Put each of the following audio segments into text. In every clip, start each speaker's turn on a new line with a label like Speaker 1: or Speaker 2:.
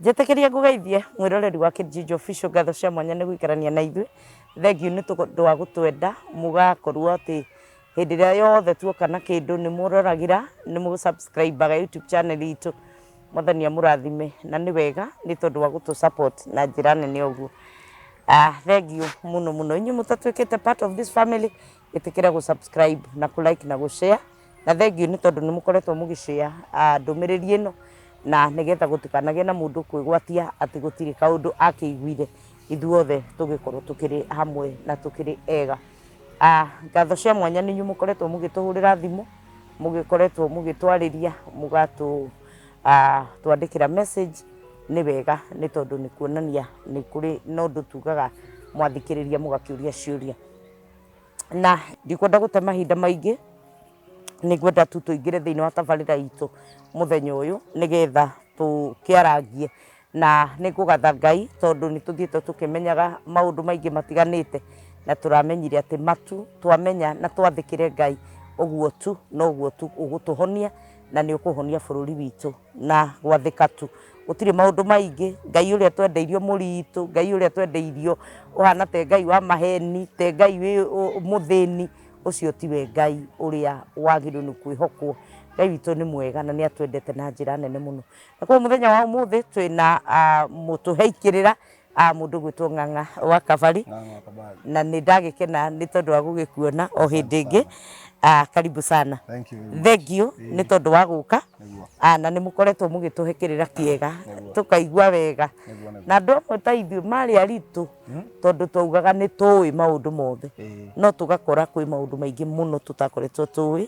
Speaker 1: Njĩtĩkĩria ngũgeithie mwĩroreri wa Kijiji Official, ngatho cia mwanya nĩ gũikarania na ithuĩ. Thengiũ nĩ tondũ wa gũtwenda, mũgakorwo atĩ hĩndĩ ĩrĩa yothe tuoka na kĩndũ nĩ mũroragĩra, nĩ mũ subscribe aga YouTube channel itũ. Mwathani amũrathime na nĩ wega nĩ tondũ wa gũtũ support na njĩra nene ũguo. Thengiũ mũno mũno. Inyuĩ mũtatuĩkĩte part of this family, ĩtĩkĩra gũ subscribe na kũ like na gũ share. Na thengiũ nĩ tondũ nĩ mũkoretwo mũgĩ share ndũmĩrĩri ĩno na nĩgetha gũtikanagĩe na mũndũ kwĩgwatia atĩ gũtirĩ kaũndũ akĩiguire, ithuothe tũgĩkorwo tũkĩrĩ hamwe na tũkĩrĩ ega. Ngatho cia mwanya nĩ inyuĩ mũkoretwo mũgĩtũhũrĩra thimũ, mũgĩkoretwo mũgĩtwarĩria, mũgatũ twandĩkĩra message, nĩ wega nĩ tondũ nĩ kuonania nĩ kũrĩ na ũndũ tugaga mwathikĩrĩria mũgakĩũria ciũria. Na ndikwenda gũte mahinda maingĩ, nĩ ngwenda tu tũingĩre thĩinĩ wa tabarĩra itũ mũthenya ũyũ nĩgetha tũkĩarangie. Na nĩ ngũgatha Ngai tondũ nĩ tũthiĩte tũkĩmenyaga maũndũ maingĩ matiganĩte, na tũramenyire atĩ matu twamenya na twathĩkĩre Ngai, ũguo tu noguo tu ũgũtũhonia na nĩ ũkũhonia bũrũri witũ. Na gwathĩka tu, gũtirĩ maũndũ maingĩ, Ngai ũrĩa twendeirio mũritũ, Ngai ũrĩa twendeirio ũhana te Ngai wa maheni, te Ngai wĩ mũthĩni, ũcio tiwe Ngai ũrĩa wagĩrĩirwo nĩ kwĩhokwo. Ngai witũ nĩ mwega na nĩ atwendete na njĩra nene mũno. Na koguo mũthenya wa ũmũthĩ twĩna mũtũhei kĩrĩra mũndũ ũgwĩtwo Ng'ang'a wa Kabari.
Speaker 2: Ng'ang'a wa Kabari.
Speaker 1: Na nĩ ndagĩkena nĩ tondũ wa gũgĩkuona o hĩndĩ ĩngĩ. Karibu sana.
Speaker 2: Thank you very much.
Speaker 1: Thengiũ nĩ tondũ wa gũka.
Speaker 2: Nĩguo.
Speaker 1: Na nĩ mũkoretwo mũgĩtũhe kĩrĩra kĩega.
Speaker 2: Nĩguo.
Speaker 1: Tũkaigua wega.
Speaker 2: Nĩguo, nĩguo.
Speaker 1: Na andũ amwe ta ithuĩ marĩ aritũ tondũ twaugaga nĩ tũĩ maũndũ mothe. No tũgakora kwĩ maũndũ maingĩ mũno tũtakoretwo tũĩ.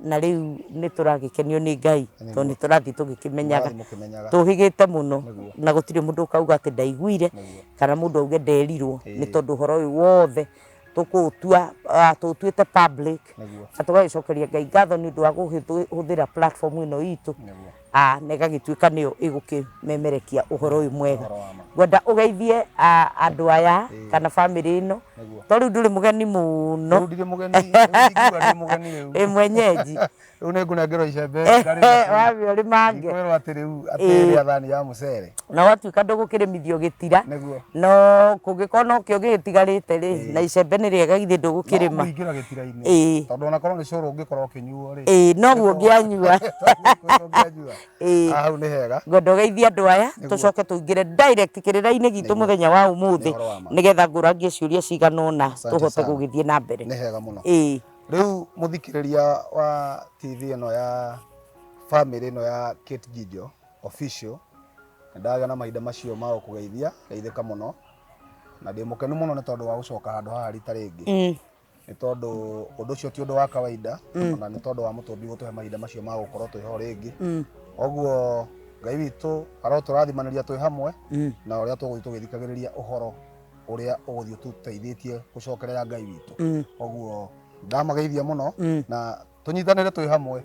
Speaker 1: Na rĩu nĩ tũragĩkenio nĩ Ngai tondũ nĩ tũrathiĩ tũgĩkĩmenyaga.
Speaker 2: Mũrathiĩ mũkĩmenyaga.
Speaker 1: Tũhĩgĩte mũno
Speaker 2: Nĩguo.
Speaker 1: na gũtirĩ mũndũ ũkauga atĩ ndaiguire
Speaker 2: Nĩguo.
Speaker 1: kana mũndũ auge nderirwo nĩ tondũ ũhoro ũyũ wothe tũkũũtua tũũtuĩte public
Speaker 2: Nĩguo.
Speaker 1: na tũgagĩcokeria Ngai ngatho nĩ ũndũ wa gũhũthĩra platform ĩno itũ
Speaker 2: Nĩguo.
Speaker 1: na ĩgagĩtuĩka nĩyo ĩgũkĩmemerekia ũhoro ũyũ mwega.
Speaker 2: Ũhoro wa ma.
Speaker 1: Ngwenda ũgeithie andũ aya kana bamĩrĩ ĩno
Speaker 2: Nĩguo.
Speaker 1: to rĩu ndũrĩ mũgeni mũno.
Speaker 2: Rĩu ndirĩ mũgeni, rĩu ndingiuga ndĩ mũgeni rĩu.
Speaker 1: Wĩ mwenyeji.
Speaker 2: Rĩu nĩ ngũnengerwo icembe ngarĩme.
Speaker 1: Wambe ũrĩmange.
Speaker 2: Ndikwĩrwo atĩ rĩu atĩ rĩa thani ya mũcere.
Speaker 1: Na watuĩka ndũgũkĩrĩmithio gĩtira.
Speaker 2: Nĩguo.
Speaker 1: No kũngĩkorwo nokĩo gĩgĩtigarĩte rĩ, na icembe nĩ rĩega githĩ ndũgũkĩrĩma.
Speaker 2: No kũingĩra gĩtira-inĩ.
Speaker 1: Ĩĩ.
Speaker 2: Tondũ ona korwo nĩ cũrũ ũngĩkorwo ũkĩnyuo rĩ.
Speaker 1: Ĩĩ noguo ũngĩanyua.
Speaker 2: Ũngĩanyua.
Speaker 1: Ĩĩ.
Speaker 2: Hau nĩ hega.
Speaker 1: Ngwenda ũgeithie andũ aya
Speaker 2: Nĩguo.
Speaker 1: tũcoke tũingĩre direct kĩrĩra-inĩ gitũ
Speaker 2: Nĩguo.
Speaker 1: mũthenya wa ũmũthĩ
Speaker 2: Nĩ ũhoro wa ma.
Speaker 1: nĩgetha ngũrangie ciũria cigana ũna
Speaker 2: Asante
Speaker 1: tũhote
Speaker 2: sana.
Speaker 1: gũgĩthiĩ na mbere.
Speaker 2: Nĩ hega mũno.
Speaker 1: Ĩĩ.
Speaker 2: Rĩu mũthikĩrĩria wa TV ĩno ya family ĩno ya Kate Nginjo Official, nĩ ndagĩa na mahinda macio ma gũkũgeithia, geithĩka mũno na ndĩ mũkenu mũno nĩ tondũ wa gũcoka handũ haha rita rĩngĩ. Nĩ tondũ ũndũ ũcio ti ũndũ wa kawaida ona nĩ tondũ wa mũtũmbi gũtũhe mahinda macio ma gũkorwo twĩ ho rĩngĩ. Koguo Ngai witũ arotũrathimanĩria twĩ hamwe na ũrĩa tũgũthiĩ tũgĩthikagĩrĩria ũhoro ũrĩa ũgũthiĩ ũtũteithĩtie gũcokerera Ngai witũ. Koguo ndamageithia mũno na tũnyitanĩre twĩ hamwe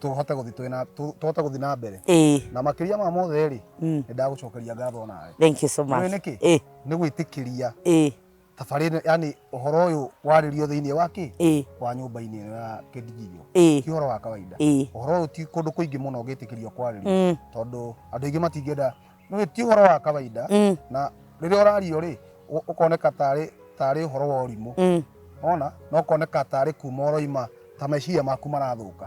Speaker 2: tũhote gũthiĩ twĩna tũhote gũthiĩ na mbere. Na makĩria ma mothe rĩ, nĩ ndagũcokeria ngatho nawe.
Speaker 1: Thank you so much.
Speaker 2: Nĩũĩ nĩkĩ? Nĩ gwĩtĩkĩria tabarĩra yani ũhoro ũyũ warĩrio thĩinĩ wa kĩ wa nyũmba-inĩ ĩno ya Kĩndigio ti ũhoro wa kawaida. Ũhoro ũyũ ti kũndũ kũingĩ mũno ũngĩtĩkĩrio kwarĩrio tondũ andũ aingĩ matingĩenda nĩ ti ũhoro wa kawaida na rĩrĩa ũrario rĩ ũkoneka tarĩ tarĩ ũhoro wa ũrimũ ona na ũkoneka tarĩ kuma ũroima ta meciria maku marathũka.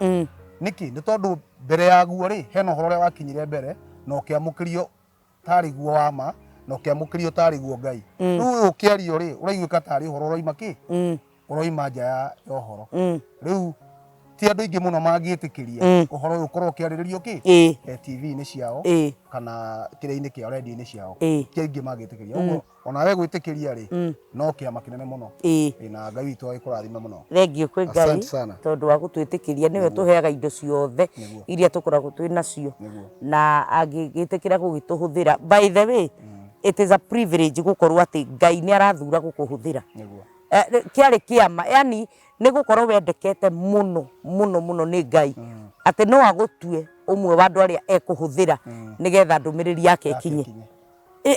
Speaker 2: Nĩkĩ? Nĩ tondũ mbere yaguo rĩ hena ũhoro ũrĩa wakinyire mbere na ũkĩamũkĩrio tarĩ guo wa ma na ũkĩamũkĩrio tarĩ guo Ngai. Rĩu ũyũ ũkĩario rĩ ũraiguĩka tarĩ ũhoro ũroima kĩ? Ũroima nja ya ũhoro. Rĩu ti andũ aingĩ mũno mangĩtĩkĩria ũhoro ũyũ ũkorwo ũkĩarĩrĩrio kĩ? TV-inĩ ciao kana kĩrĩa-inĩ kĩao radio-inĩ ciao. Ti aingĩ mangĩtĩkĩria. Ũguo onawe gwĩtĩkĩria rĩ no kĩama kĩnene mũno. Na Ngai witũ agĩkũrathime mũno.
Speaker 1: Thengiũ kwĩ Ngai
Speaker 2: Asante sana.
Speaker 1: tondũ wa gũtwĩtĩkĩria nĩwe tũheaga indo ciothe iria tũkoragwo twĩ nacio na angĩgĩtĩkĩra gũgĩtũhũthĩra. By the way, it is a privilege gũkorwo atĩ Ngai nĩ arathura gũkũhũthĩra. Kĩarĩ kĩama yani nĩ gũkorwo wendekete mũno mũno mũno nĩ Ngai atĩ no agũtue ũmwe wa andũ arĩa ekũhũthĩra nĩgetha ndũmĩrĩri yake ĩkinye.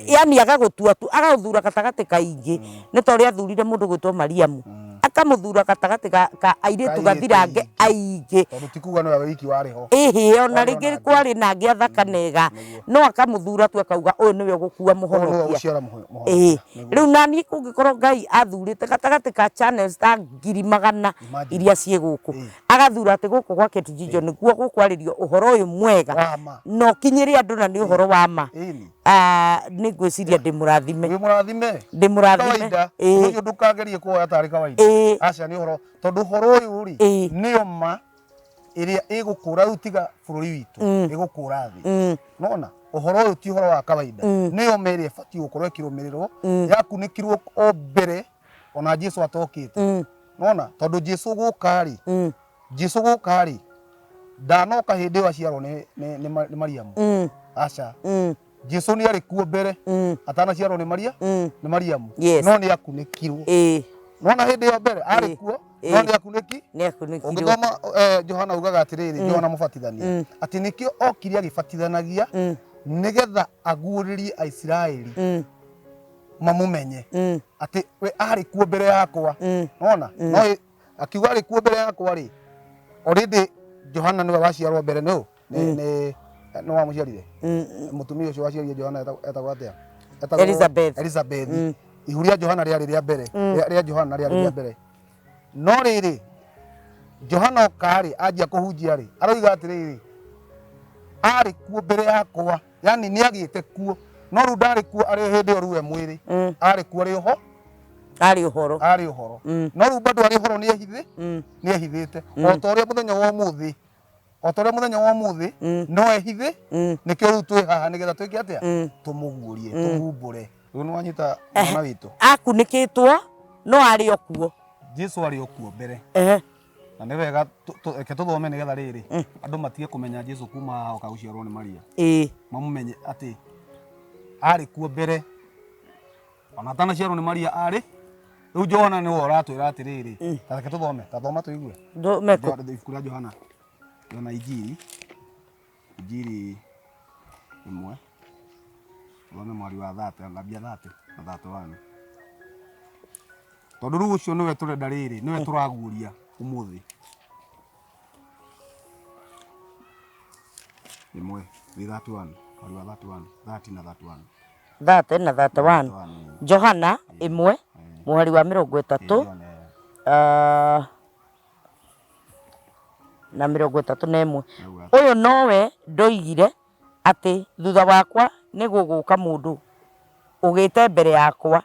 Speaker 1: Yani agagũtua tu, agagũthura gatagatĩ ka aingĩ. Nĩ ta ũrĩa athurire mũndũ gwĩtwo Mariamu. Akamũthura gatagatĩ ka airĩtu
Speaker 2: Ka airĩtu
Speaker 1: gathirange
Speaker 2: aingĩ.
Speaker 1: Aingĩ.
Speaker 2: Tondũ ti kuga nĩwe wiki warĩ ho.
Speaker 1: Ĩhĩ, ona
Speaker 2: Kwarĩ
Speaker 1: rĩngĩ
Speaker 2: ona angĩ.
Speaker 1: Kwarĩ na angĩ athaka nega, no akamũthura tu akauga ũyũ nĩwe ũgũkua
Speaker 2: Ũyũ nĩwe
Speaker 1: mũhonokia.
Speaker 2: ũgũciara
Speaker 1: Ĩĩ.
Speaker 2: mũhonokia. Nĩguo.
Speaker 1: Rĩu naniĩ kũngĩkorwo Ngai athurĩte gatagatĩ ka channels ta 100,000
Speaker 2: Imagine.
Speaker 1: iria ciĩ gũkũ, agathura atĩ gũkũ gwa Kĩtijinjo nĩkuo gũkwarĩrio ũhoro ũyũ mwega
Speaker 2: Wa ma.
Speaker 1: Na ũkinyĩre andũ na nĩ ũhoro wa ma.
Speaker 2: Ĩni.
Speaker 1: Ah, nĩ ngwĩciria ndĩ mũrathime.
Speaker 2: Wĩ mũrathime.
Speaker 1: Ndĩ mũrathime.
Speaker 2: Kawaida.
Speaker 1: Ĩĩ.
Speaker 2: Ũcio ndũkagerie kuoya tarĩ kawaida. Aca, nĩ ũhoro, tondũ ũhoro ũyũ rĩ, nĩyo ma ĩrĩa ĩgũkũra rĩu, tiga bũrũri witũ, ĩgũkũra thĩ. Nona ũhoro ũyũ ti ũhoro wa kawaida, nĩyo ma ĩrĩa ĩbatiĩ gũkorwo ĩkĩrũmĩrĩrwo, yakunĩkirwo o mbere ona Jesu atokĩte. Nona tondũ Jesu gũka rĩ, Jesu gũka rĩ, ndanoka hĩndĩ ĩyo aciarwo nĩ Mariamu, aca. Jesu nĩ arĩ kuo mbere atanaciarwo nĩ Maria, nĩ Mariamu. No nĩ akunĩkirwo. Nona hĩndĩ ĩyo mbere arĩ kuo, no nĩ akunĩki.
Speaker 1: Nĩ akunĩkirwo.
Speaker 2: Ũngĩthoma Johana ugaga atĩrĩrĩ, Johana Mũbatithania, atĩ nĩkĩo okire agĩbatithanagia, nĩgetha aguũrĩrie Aisiraeli mamũmenye atĩ we arĩ kuo mbere yakwa. Nona no akiuga arĩ kuo mbere yakwa rĩ, already Johana nĩwe waciarwo mbere. Nĩ nĩ nĩ wamũciarire mũtumia ũcio waciarire Johana etagwo atĩa? Etagwo
Speaker 1: Elizabeth.
Speaker 2: Elizabeth. Ihu rĩa Johana rĩarĩ rĩa mbere, rĩa Johana rĩarĩ rĩa mbere. No rĩrĩ, Johana oka rĩ, anjia kũhunjia rĩ, aroiga atĩrĩrĩ, arĩ kuo mbere yakwa, yani nĩ agĩte kuo, no rĩu ndarĩ kuo arĩ hĩndĩ ĩyo rĩu e mwĩrĩ. Arĩ kuo arĩ ũho
Speaker 1: Arĩ ũhoro.
Speaker 2: Arĩ ũhoro. No rĩu bado arĩ ũhoro, nĩ ehithĩ, nĩ ehithĩte, o ta ũrĩa mũthenya wa ũmũthĩ, o ta ũrĩa mũthenya wa ũmũthĩ no ehithĩ. Nĩkĩo rĩu twĩ haha, nĩgetha twĩke atĩa? Tũmũguũrie, tũmumbũre. Rĩu nĩ wanyita, mwana witũ?
Speaker 1: Akunĩkĩtwo no arĩ o kuo.
Speaker 2: Jesu arĩ o kuo mbere. Na nĩ wega reke tũthome, nĩgetha rĩrĩ andũ matige kũmenya Jesu kuma haha oka gũciarwo nĩ Maria, mamũmenye atĩ arĩ kuo mbere ona atanaciarwo nĩ Maria arĩ. Rĩu Johana nĩwe ũratwĩra atĩrĩrĩ, ta reke tũthome, ta thoma tũigue.
Speaker 1: Thome kũ?
Speaker 2: Ibuku rĩa Johana, Johana Injiri, Injiri 1, thome mwari wa 30, ngambia 30 na 31, tondũ rĩu ũcio nĩwe tũrenda, rĩrĩ nĩwe tũraguũria ũmũthĩ. 1 nĩ 31, mwari wa 31, 30 na 31.
Speaker 1: 30 na 31. Johana 1 mũhari wa 30
Speaker 2: Johana.
Speaker 1: Ah, na 31. Ũyũ nowe ndoigire atĩ thutha wakwa nĩ gũgũka mũndũ ũgĩte mbere yakwa,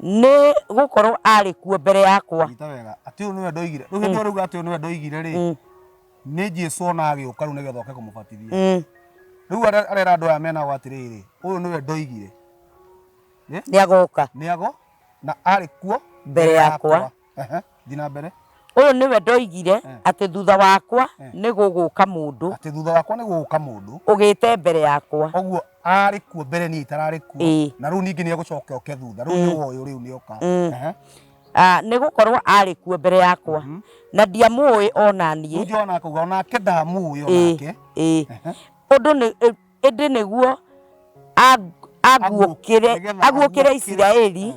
Speaker 1: nĩ gũkorwo arĩ kuo mbere yakwa.
Speaker 2: Nyita wega atĩ ũyũ nĩwe ndoigire. Rĩu hĩndĩ ĩyo rauga atĩ ũyũ nĩwe ndoigire rĩ, nĩ Jesu ona agĩũka rĩu nĩgetha oke kũmũbatithia. Rĩu arera andũ aya menao atĩrĩrĩ, ũyũ nĩwe ndoigire.
Speaker 1: Nĩ agoka.
Speaker 2: Nĩ ago na arĩ kuo
Speaker 1: mbere yakwa.
Speaker 2: Ehe, thiĩ na mbere.
Speaker 1: Ũyũ nĩwe ndoigire atĩ thutha wakwa nĩ gũgũka mũndũ
Speaker 2: atĩ thutha wakwa nĩ gũgũka mũndũ
Speaker 1: ũgĩte mbere yakwa.
Speaker 2: Ũguo arĩ kuo mbere, niĩ itararĩ kuo. Na rĩu ningĩ nĩ egũcoka oke thutha. Rĩu nĩ ũyũ rĩu nĩ oka. Ehe.
Speaker 1: Ah, nĩ gũkorwo arĩ kuo mbere yakwa na ndiamũĩ ona
Speaker 2: Rĩu
Speaker 1: niĩ.
Speaker 2: Johana akauga onake ndamũĩ onake.
Speaker 1: Ũndũ nĩ ĩndĩ nĩguo aguũkĩre
Speaker 2: Nĩgetha
Speaker 1: aguũkĩre
Speaker 2: aguũkĩre.
Speaker 1: Isiraeli,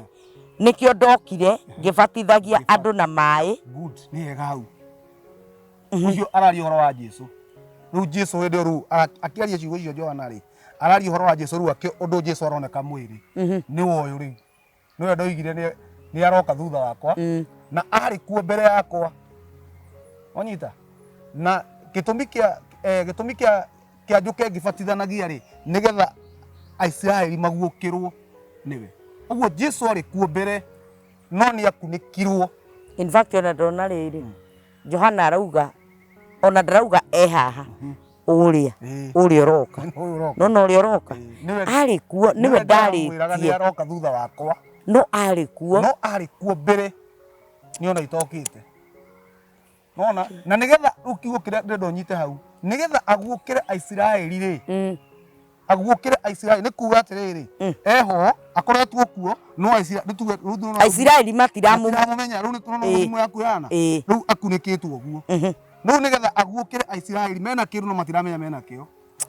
Speaker 1: nĩkĩo ndokire ngĩbatithagia andũ na maĩ.
Speaker 2: Good, nĩ hega hau. Ũcio araria ũhoro wa Jesu. Rĩu Jesu hĩndĩ ĩyo rĩu akĩaria ciugo icio Johana rĩ, araria ũhoro wa Jesu rĩu ũndũ Jesu aroneka mwĩrĩ. Nĩ ũyũ rĩu nĩwe ndoigire nĩ aroka thutha wakwa na arĩ kuo mbere yakwa. Wanyita? Na gĩtũmi kĩa njũke ngĩbatithanagia rĩ, nĩgetha Aisiraeli maguũkĩrwo nĩwe. Ũguo Jesu arĩ kuo mbere, no nĩ akunĩkirwo.
Speaker 1: In fact, ona ndona rĩrĩ, Johana arauga ona ndarauga e haha ũrĩa ũrĩa ũroka.
Speaker 2: Ũyũ ũroka.
Speaker 1: Nona ũrĩa ũroka arĩ kuo nĩwe
Speaker 2: ndamwĩraga nĩ
Speaker 1: ndarĩtie
Speaker 2: aroka thutha wakwa.
Speaker 1: No arĩ kuo.
Speaker 2: No arĩ kuo mbere nĩ ona itokĩte. Nona na nĩgetha rĩu kiugo kĩrĩa ndĩrenda ũnyite hau, nĩgetha aguũkĩre Aisiraeli rĩ, aguũkĩre Aisiraeli nĩ kuga atĩrĩrĩ, eho akoretwo kuo, no Aisiraeli nĩ tuge rĩu
Speaker 1: Aisiraeli matiramu
Speaker 2: matiramũmenya. Rĩu nĩ tũrona thimũ yaku yana. Rĩu akunĩkĩtwo ũguo. Rĩu nĩgetha aguũkĩre Aisiraeli mena kĩndũ no matiramenya mena kĩo,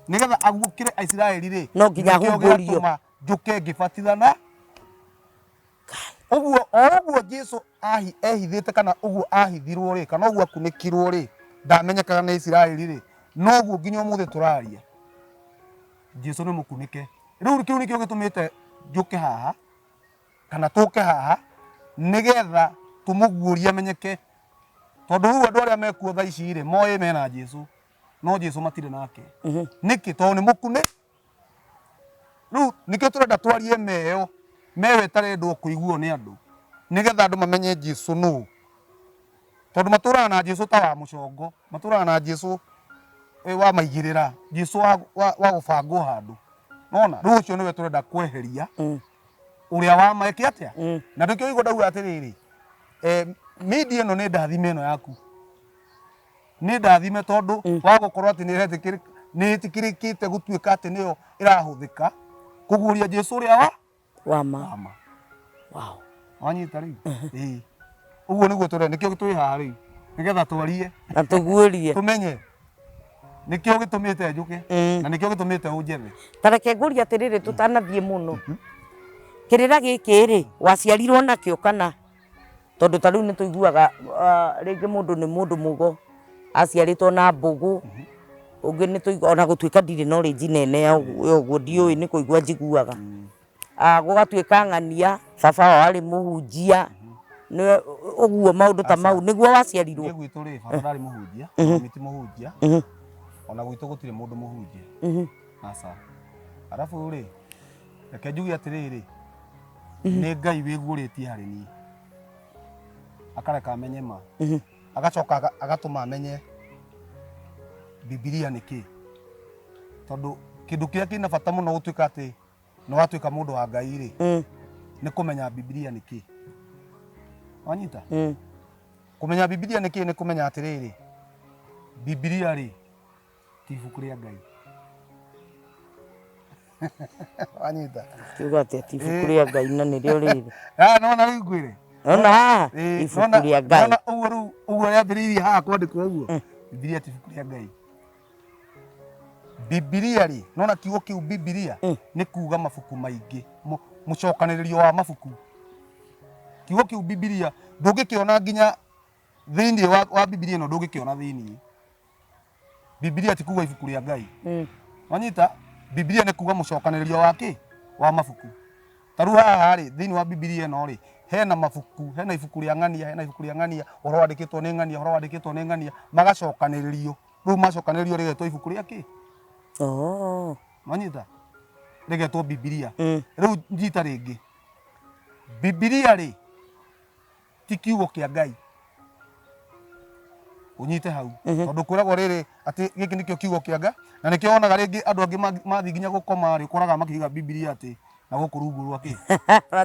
Speaker 2: nĩgetha aguũkĩre Aisiraeli rĩ,
Speaker 1: No nginya
Speaker 2: nĩkĩo
Speaker 1: ahumbũrio.
Speaker 2: gĩatũma njũke ngĩbatithana. Ũguo o ũguo Jesu ehithĩte kana ũguo ahithirwo rĩ, kana ũguo akunĩkirwo rĩ, ndamenyekaga nĩ Isiraeli rĩ, noguo nginya ũmũthĩ tũraria Jesu nĩ mũkunĩke. Rĩu kĩu nĩkĩo gĩtũmĩte njũke haha kana tũke haha nĩgetha tũmũguũrie amenyeke, tondũ rĩu andũ arĩa mekuo thaa ici rĩ, moĩ mena Jesu no Jesu matirĩ nake. Nĩkĩ? Tondũ nĩ mũkunĩ. Rĩu nĩkĩo tũrenda twarie meo, meo ĩtarendwo kũiguo nĩ andũ, nĩgetha andũ mamenye Jesu nũ. Tondũ matũraga na Jesu ta wa mũcongo, matũraga na Jesu wa maigĩrĩra, Jesu wa gũbangwo handũ. Nona rĩu ũcio nĩwe tũrenda kweheria ũrĩa wa ma ĩke atĩa? Na nĩkĩo ũigua ndauga atĩrĩrĩ, media ĩno nĩ ndathime ĩno yaku. Nĩ ndathime tondũ wa gũkorwo atĩ nĩ ĩtĩkĩrĩkĩte gũtuĩka atĩ nĩyo ĩrahũthĩka kũguũria Jesu ũrĩa wa
Speaker 1: wa ma. Wa ma. Wow.
Speaker 2: Wanyita rĩu? Ĩĩ. Ũguo nĩguo tũrenda, nĩkĩo twĩ haha rĩu, nĩgetha twarie
Speaker 1: na tũguũrie,
Speaker 2: tũmenye nĩkĩo gĩtũmĩte njũke na nĩkĩo gĩtũmĩte ũnjethe.
Speaker 1: Ta reke ngũrie atĩrĩrĩ, tũtanathiĩ mũno, kĩrĩra gĩkĩ rĩ, waciarirwo nakĩo kana? Tondũ ta rĩu nĩ tũiguaga rĩngĩ mũndũ nĩ mũndũ mũgo, aciarĩtwo na mbũgũ, ũngĩ nĩ tũiguaga, ona gũtuĩka ndirĩ knowledge nene ya ũguo ndiũĩ nĩ kũigua njiguaga. Gũgatuĩka ng'ania baba wao arĩ mũhunjia, ũguo maũndũ ta mau, nĩguo waciarirwo?
Speaker 2: Niĩ gwitũ rĩ, baba ndarĩ mũhunjia, mami ti mũhunjia, ona gwitũ gũtirĩ mũndũ mũhunjia. Aca. Arabu rĩ, reke njuge atĩrĩrĩ, nĩ Ngai wĩguũrĩtie harĩ niĩ, akareka menye ma, agacoka agatũma menye Bibilia nĩ kĩ. Tondũ kĩndũ kĩrĩa kĩna bata mũno gũtuĩka atĩ nĩ watuĩka mũndũ wa Ngai rĩ, nĩ kũmenya Bibilia nĩ kĩ. Wanyita? Kũmenya Bibilia nĩ kĩ nĩ kũmenya atĩrĩrĩ, Bibilia rĩ ti ibuku rĩa Ngai. Wanyita?
Speaker 1: Kiuga atĩa ti ibuku rĩa Ngai na nĩrĩo rĩrĩ?
Speaker 2: Ah, nona rĩu ngwĩre.
Speaker 1: Nona haha ibuku rĩa Ngai.
Speaker 2: Nona ũguo rĩu ũguo rĩambĩrĩirie haha kwandĩkwo ũguo. Bibilia ti ibuku rĩa Ngai. Bibilia rĩ, nona kiugo kĩu Bibilia nĩ kuga mabuku maingĩ, mũcokanĩrĩrio wa mabuku. Kiugo kĩu Bibilia ndũngĩkĩona nginya thĩinĩ wa Bibilia ĩno, ndũngĩkĩona thĩinĩ. Bibilia ti kuga ibuku rĩa Ngai. Wanyita? Bibilia nĩ kuga mũcokanĩrĩrio wa kĩ? Wa mabuku. Ta rĩu haha rĩ, thĩinĩ wa Bibilia ĩno rĩ, hena mabuku, hena ibuku rĩa ng'ania, hena ibuku rĩa ng'ania, ũhoro wandĩkĩtwo nĩ ng'ania, ũhoro wandĩkĩtwo nĩ ng'ania, magacokanĩrĩrio. Rĩu macokanĩrĩrio rĩgetwo ibuku rĩa kĩ?
Speaker 1: Oh.
Speaker 2: Wanyita? Rĩgetwo Bibilia. Rĩu njita rĩngĩ. Bibilia rĩ, ti kiugo kĩa Ngai. Ũnyite hau. Tondũ kwĩragwo rĩrĩ atĩ gĩkĩ nĩkĩo kiugo kĩa Ngai, na nĩkĩo wonaga rĩngĩ andũ angĩ mathiĩ nginya gũkoma rĩ, ũkoraga makĩiga Bibilia atĩ na gũkũ rungu rwa kĩ?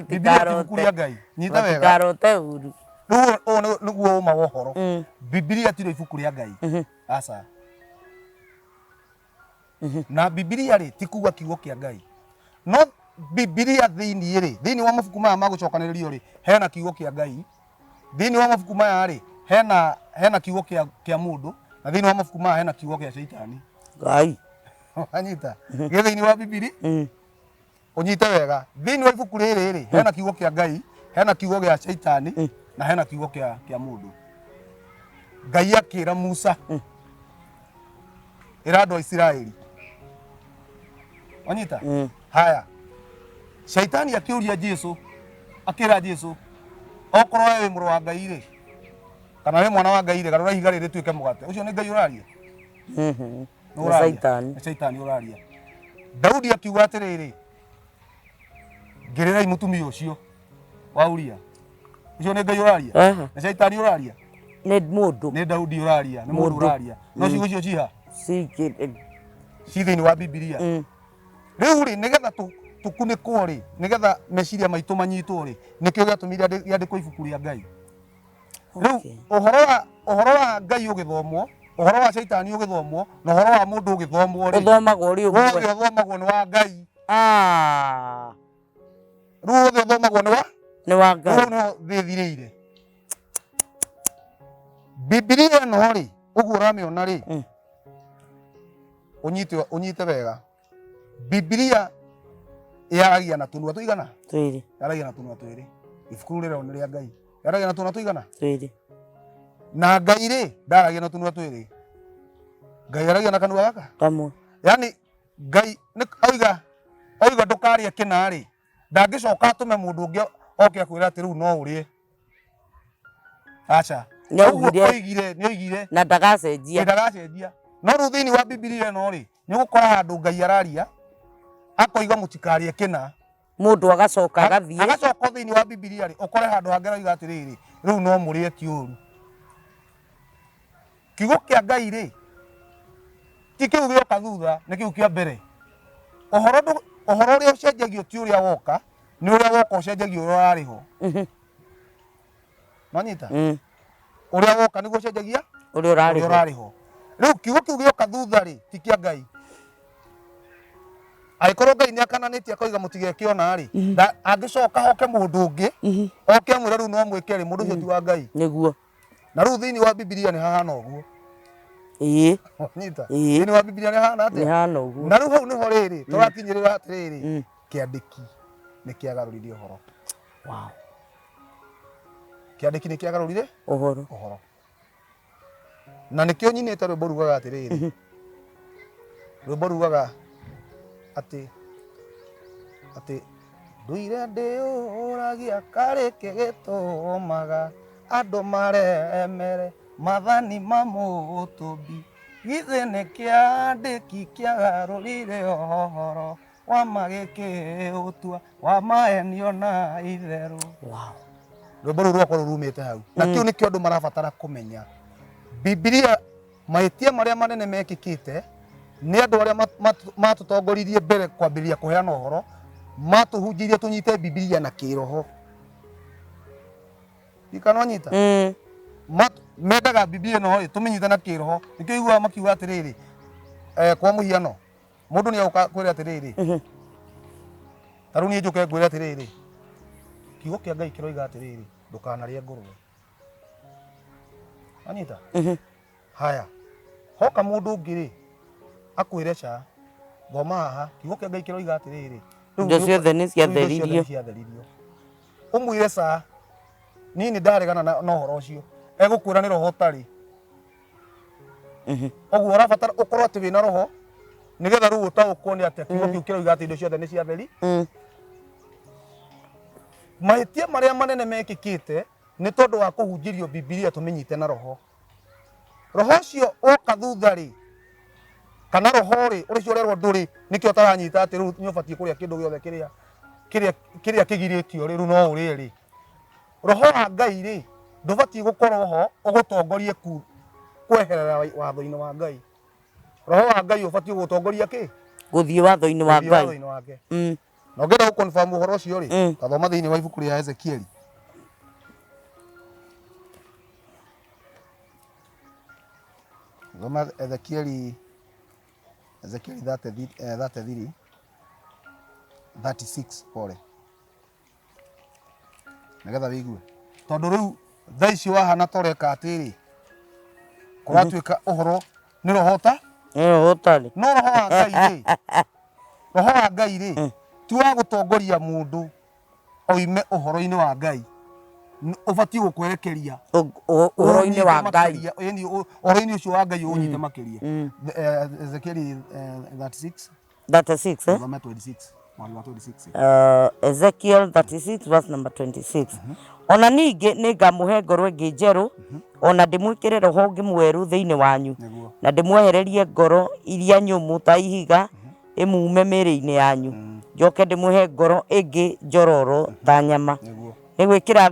Speaker 2: Bibilia ti ibuku rĩa Ngai. Nyita wega.
Speaker 1: Matikarote ũru.
Speaker 2: Rĩu ũyũ nĩguo ũma wa ũhoro. Bibilia tirĩo ibuku rĩa Ngai. Aca. Na Bibilia rĩ ti kuga kiugo kĩa Ngai. No Bibilia thĩinĩ rĩ, thĩinĩ wa mabuku maya ma gũcokanĩrĩrio rĩ, hena kiugo kĩa Ngai. Thĩinĩ wa mabuku maya rĩ, hena kiugo kĩa mũndũ, na thĩinĩ wa mabuku maya hena kiugo kĩa Shaitani.
Speaker 1: Ngai.
Speaker 2: Wanyita? Gĩ thĩinĩ wa Bibilia. Ũnyite wega. Thĩinĩ wa ibuku rĩrĩ rĩ, hena kiugo kĩa Ngai, hena kiugo gĩa Shaitani, na hena kiugo kĩa mũndũ. Ngai akĩra Musa, ĩra andũ a Isiraeli. Wanyita? Haya. Shaitani akĩũria Jesu, akĩra Jesu, okorwo we wĩ mũrũ wa Ngai rĩ, kana wĩ mwana wa Ngai rĩ, garũra ihiga rĩrĩ rĩtuĩke mũgate. Ũcio nĩ Ngai ũraria?
Speaker 1: Nĩ ũraria? Shaitani.
Speaker 2: Nĩ Shaitani ũraria. Daudi akiuga atĩrĩrĩ, ngĩrĩrai mũtumia ũcio wa Uria. Ũcio nĩ Ngai ũraria? Nĩ Shaitani ũraria?
Speaker 1: Nĩ mũndũ.
Speaker 2: Nĩ Daudi ũraria, nĩ mũndũ ũraria. No ciugo icio ciha? Ci thĩinĩ wa Bibilia. Rĩu rĩ, nĩgetha tũkunĩkwo rĩ, nĩgetha meciria maitũ manyitwo rĩ, nĩkĩo gĩatũmire rĩandĩkwo ibuku rĩa Ngai. Rĩu ũhoro wa Ngai ũgĩthomwo, ũhoro wa Shaitani ũgĩthomwo, na ũhoro wa mũndũ ũgĩthomwo rĩ,
Speaker 1: ũthomagwo ũrĩ ũmwe.
Speaker 2: Wothe ũthomagwo nĩ wa Ngai. Rĩu wothe ũthomagwo nĩ wa?
Speaker 1: Nĩ wa Ngai.
Speaker 2: Rĩu nĩho thĩ ĩthirĩire. Bibilia ĩno rĩ, ũguo ũramĩona rĩ, ũnyite wega. Bibilia yaragia na tũnua tũigana?
Speaker 1: Twĩrĩ.
Speaker 2: Yaragia na tũnua twĩrĩ. Ibuku rĩu rĩrerwo nĩ rĩa Ngai. Yaragia na tũnua tũigana?
Speaker 1: Twĩrĩ.
Speaker 2: Na Ngai rĩ, ndaragia na tũnua twĩrĩ. Ngai aragia na kanua gaka?
Speaker 1: Kamwe.
Speaker 2: Yaani Ngai nĩ oiga oiga ndũkarĩe kĩna rĩ, ndangĩcoka atũme mũndũ ũngĩ oke akwĩre atĩ rĩu no ũrĩe. Aca.
Speaker 1: Nĩ
Speaker 2: Ũguo
Speaker 1: augire.
Speaker 2: oigire, nĩ oigire.
Speaker 1: Na ndagacenjia.
Speaker 2: Ndagacenjia. No rĩu thĩinĩ wa Bibilia ĩno rĩ, nĩ ũgũkora handũ Ngai araria, akoiga mũtikarĩe kĩna.
Speaker 1: Mũndũ agacoka agathiĩ.
Speaker 2: Agacoka thĩinĩ wa Bibilia rĩ, ũkore handũ hangĩ aroiga atĩrĩrĩ, rĩu no mũrĩe ti ũru. Kiugo kĩa Ngai rĩ, ti kĩu gĩoka thutha, nĩ kĩu kĩa mbere. Ũhoro ndũ, ũhoro ũrĩa ũcenjagio ti ũrĩa woka, nĩ ũrĩa woka ũcenjagio ũrĩa ũrarĩ ho. Nwanyita? Ũrĩa woka nĩguo ũcenjagia
Speaker 1: Ũrĩa ũrarĩ
Speaker 2: ũrĩa
Speaker 1: ho.
Speaker 2: ũrarĩ ho. Rĩu kiugo kĩu gĩoka thutha rĩ, ti kĩa Ngai. Angĩkorwo Ngai nĩ akananĩtie akoiga mũtigeke ona rĩ, angĩcoka hoke mũndũ ũngĩ, oke amwĩre rĩu no mwĩke rĩ, mũndũ ũcio ti wa Ngai.
Speaker 1: Nĩguo.
Speaker 2: Na rĩu thĩinĩ wa Bibilia nĩ hahana ũguo.
Speaker 1: Ĩĩ.
Speaker 2: Nyita.
Speaker 1: Ĩĩ.
Speaker 2: Thĩinĩ wa Bibilia nĩ hahana
Speaker 1: Nĩ
Speaker 2: atĩa?
Speaker 1: hana ũguo.
Speaker 2: Na rĩu hau nĩho rĩrĩ, tũrakinyĩrĩra atĩrĩrĩ, kĩandĩki nĩ kĩagarũrire ũhoro.
Speaker 1: Wow.
Speaker 2: Kĩandĩki nĩ kĩagarũrire
Speaker 1: Ũhoro.
Speaker 2: Ũhoro. Na nĩkĩo nyinĩte rwĩmbo rugaga atĩrĩrĩ, rwĩmbo rugaga atĩ atĩ nduire ndĩũragia karĩ kĩ gĩtũmaga andũ maremere mathani ma mũtũmbi, githĩ nĩ kĩandĩki kĩagarũrire ũhoro wa magĩkĩũtua wa maenio na itherũ.
Speaker 1: Wow.
Speaker 2: Rwĩmbo rũu rwakwa rũrumĩte hau na kĩu nĩkĩo andũ marabatara kũmenya. Bibilia, mahĩtia marĩa manene mekĩkĩte nĩ andũ arĩa matũtongoririe mbere kwambĩrĩria kũheana ũhoro, matũhunjĩirie tũnyite Bibilia na kĩroho. Ikana wanyita? Mendaga Bibilia ĩno rĩ tũmĩnyite na kĩroho, nĩkĩo iguaga makiuga atĩrĩrĩ, kwa mũhiano mũndũ nĩ agũka kwĩra atĩrĩrĩ, ta rĩu niĩ njũke ngwĩre atĩrĩrĩ, kiugo kĩa Ngai kĩroiga atĩrĩrĩ, ndũkanarĩe ngũrũwe. Wanyita? Haya, hoka mũndũ ũngĩ rĩ, akwĩre ca, thoma haha, kiugo kĩa Ngai kĩroiga atĩrĩrĩ, rĩu
Speaker 1: Indo ciothe nĩ
Speaker 2: rĩu indo ciothe
Speaker 1: ciatheririo.
Speaker 2: nĩ ciatheririo. Ũmwĩre ca, niĩ nĩ ndaregana na ũhoro ũcio, egũkwĩra nĩ roho ũtarĩ. Ũguo ũrabatara ũkorwo atĩ wĩna roho nĩgetha rĩu ũtaũkwo nĩ atĩa kiugo kĩu kĩroiga atĩ indo ciothe nĩ ciatheri. Mahĩtia marĩa manene mekĩkĩte nĩ tondũ wa kũhunjĩrio Bibilia tũmĩnyite na roho. Roho ũcio woka thutha rĩ, kana roho rĩ, ũcio ũrerwo ndũrĩ, nĩkĩo ũtaranyita atĩ rĩu nĩ ũbatiĩ kũrĩa kĩndũ gĩothe kĩrĩa kĩrĩa kĩrĩa kĩgirĩtio rĩ, rĩu no ũrĩe rĩ. Roho wa Ngai rĩ, ndũbatiĩ gũkorwo ho ũgũtongorie kweherera watho-inĩ wa Ngai. Roho wa Ngai ũbatiĩ gũgũtongoria kĩ?
Speaker 1: Gũthiĩ watho-inĩ wa
Speaker 2: Gũthiĩ
Speaker 1: Ngai.
Speaker 2: watho-inĩ wake. Na ũngĩenda gũ confirm ũhoro ũcio rĩ, ta thoma thĩinĩ wa ibuku rĩa Ezekieli. Thoma Ezekieli, Ezekieli 33, 36, pole. Nĩgetha wĩigue. Tondũ rĩu thaa ici wahana ta ũreka atĩrĩ, kũratuĩka ũhoro nĩ roho ta?
Speaker 1: Nĩ roho ũtarĩ.
Speaker 2: No roho wa Ngai rĩ, roho wa Ngai rĩ, ti wa gũtongoria mũndũ oime ũhoro-inĩ wa Ngai. Ũbatiĩ gũkwerekeria
Speaker 1: Ũhoro-inĩ wa
Speaker 2: ũnyite
Speaker 1: Ngai.
Speaker 2: makĩria, ĩni, ũhoro-inĩ ũcio wa Ngai ũnyite makĩria. Ezekieli 36.
Speaker 1: 36, eh?
Speaker 2: Thome 26. Mweri wa 26.
Speaker 1: Ezekiel 36 verse number 26. Ona ningĩ nĩ ngamũhe ngoro ĩngĩ njerũ, ona ndĩmwĩkĩre roho ũngĩ mwerũ thĩinĩ wanyu,
Speaker 2: Nĩguo.
Speaker 1: na ndĩmwehererie ngoro iria nyũmũ ta ihiga ĩmume mĩĩrĩ-inĩ yanyu, njoke ndĩmũhe ngoro ĩngĩ njororo ta nyama.
Speaker 2: Nĩguo.
Speaker 1: Nĩ gwĩkĩra